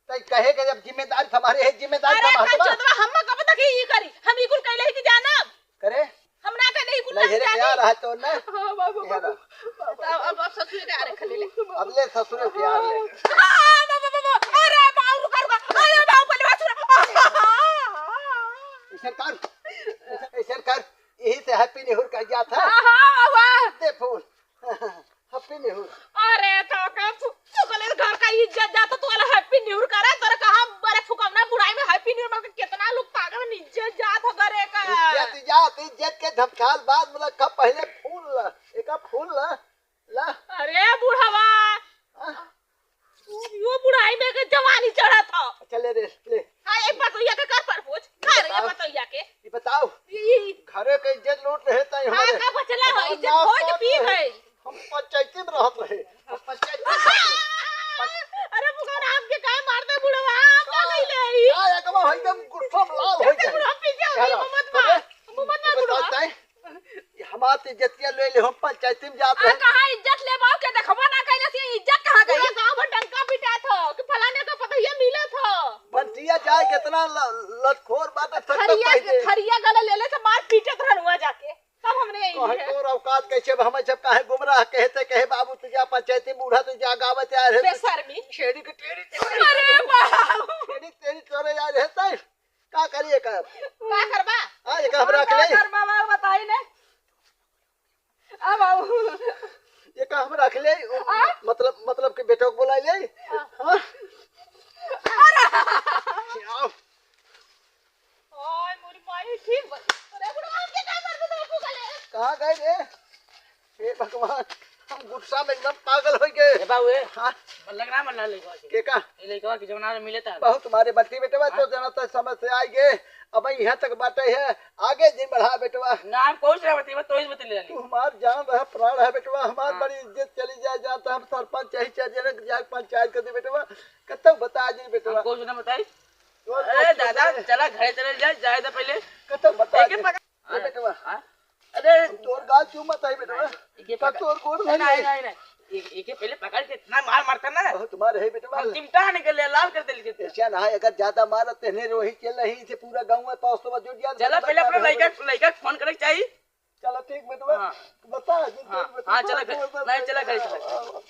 तई कहे के जब जिम्मेदारी तुम्हारे है, जिम्मेदारी अरे तुम्हारे बा। कंचोदवा, हम का पता कि ई करी, हम ई कुल कैले ही कि जानब। करे? हम ना कहले ही कुल नहीं, हेरे जाने। क्या रहा तो ना? हाँ, बाबू, ये बाबू। रहा। अब, अब, अब ससुर के आरे खले ले। अब ले ससुर के आरे ले। आ, बाबू, बाबू, अरे बाबू, रुका, रुका। अरे बाबू, पहले बात सुनो। ऐसे कर, ऐसे कर, यही से हैप्पी निहुर कर गया था। हाँ, हाँ, बाबू। दे फोन। हैप्पी निहुर। अरे तो का तू, तू कले घर का इज्जत जाता, तू वाला हैप्पी निहुर करे, तोरे कहाँ बड़े फुकौना बुढ़ाई में हैप्पी निहुर मतलब कितना लोग पागल में इज्जत जात हो घरे का। इज्जत जात, इज्जत के धमकाल बाद में रखा, पहले फूल ला, एका फूल ला, ला। अरे बुढ़वा। हाँ? यो बुढ़ाई में के जवानी चढ़त हो। अच्छा ले रे, ले। हाँ, एक पतोहिया के कर परपोज। कर ये बताओ। पतोहिया के। ये बताओ। ई, ई। घरे के इज्जत लूट रहे तई हाँ, हमारे। का बचला हो? हमार इज्जत नाश धोए के करत पी रहे। है। हम पंचायती में रहत रहे। हम पंचायती में रहत रहे। अरे भगवान, आपके काहे मारते बुढ़वा? आप का हाँ, कइले हई? हाँ, एकदम हो एकदम गुस्सा में लाल हो कैसे गए। बुढ़वा पीछे हो गई? यार, मत मार। अरे, मत मार ये बुढ़वा। बताओ तई, ये हमार तो इज्जतिया ले ले, हम पंचायती में जात अरे रहे। कहाँ इज्जत लेबा के देखबा ना कैले से इज्जत कहाँ गई? पूरा गाँव में डंका पिटात हो कि फलाने का पतोहिया मिलत हो। बंटिया जाए कितना ल-, लतखोर बाटे, सब तो थरिया कह दे। थरिया गले ले ले से मार पीटत रहनुआ जाके। तब हमने यही कहे है। तोर औकात कैसे बा? हमें जब काहे गुमराह कहते, कहे बाबू तू जा पंचायती, बूढ़ा तू जा गावे, तैयार है। बेशर्मी। छेड़ी के टेरी, अरे बाबू। छेड़ी तेरी तोरे यार है तई। का करी एकर? का करबा? हाँ, एकर हम रख ले। का करबा बाबू बताई ने? आ बाबू। एकर हम रख ले, आ? मतलब, मतलब कि बेटवा के बुलाई ले। हाँ। हाँ? आओ। ओए मोरी माई, ठीक बा। अरे बुढ़वा, हमके का करबे तो बापू का ले? कहाँ गए रे? हे भगवान, हम गुस्सा में एकदम पागल हो गए। ए बाबू, ए, हाँ? मल्लक ना मल्ला लइकवा के। के का? ए लइकवा के जौन आज मिले था। बहुत मारे बंटी बेटवा, हाँ? तो जना तो समझ से आई गए। अब यहाँ तक बाटे है, आगे दिन बढ़ा बेटवा। ना, हम कुछ ना बतिया, तो ही बतिया ले। तू हमार जान रहा, प्राण है बेटवा, हमार हाँ। बड़ी इज्जत चली जाए, जानता हम सरपंच यही चार जने के जाके पंचायत कर दे बेटवा। कतौ बता दी बेटवा। हम कुछ ना बताई। तो ए कुछ दादा, नहीं। चला घरे चले जाए, जाए तो पहले। कतौ बता एक दे। पका- ए बेटवा। हाँ? अरे तोर गाल क्यों मत आई बेटवा? एक ये का पकड़। तोर गोड़ नहीं, नहीं, नहीं। नहीं, नहीं। एक, एक ये पहले पकड़ के इतना मार मारता ना। बहुत मार है बेटवा। हम चिमटा निकल ले, लाल कर दे लेके। ऐसा ना है, अगर ज्यादा मारत तेने रोही चल रही, इसे पूरा गाँव में पाँच सौ जुट गया। चला, पहले अपना लड़का, लड़का फोन करे चाहिए। चला, ठीक बेटवा। हाँ। बता, जिन हाँ, बता, हाँ, चला बता, घर, बता, नहीं, चला घर, चला। हाँ, हाँ।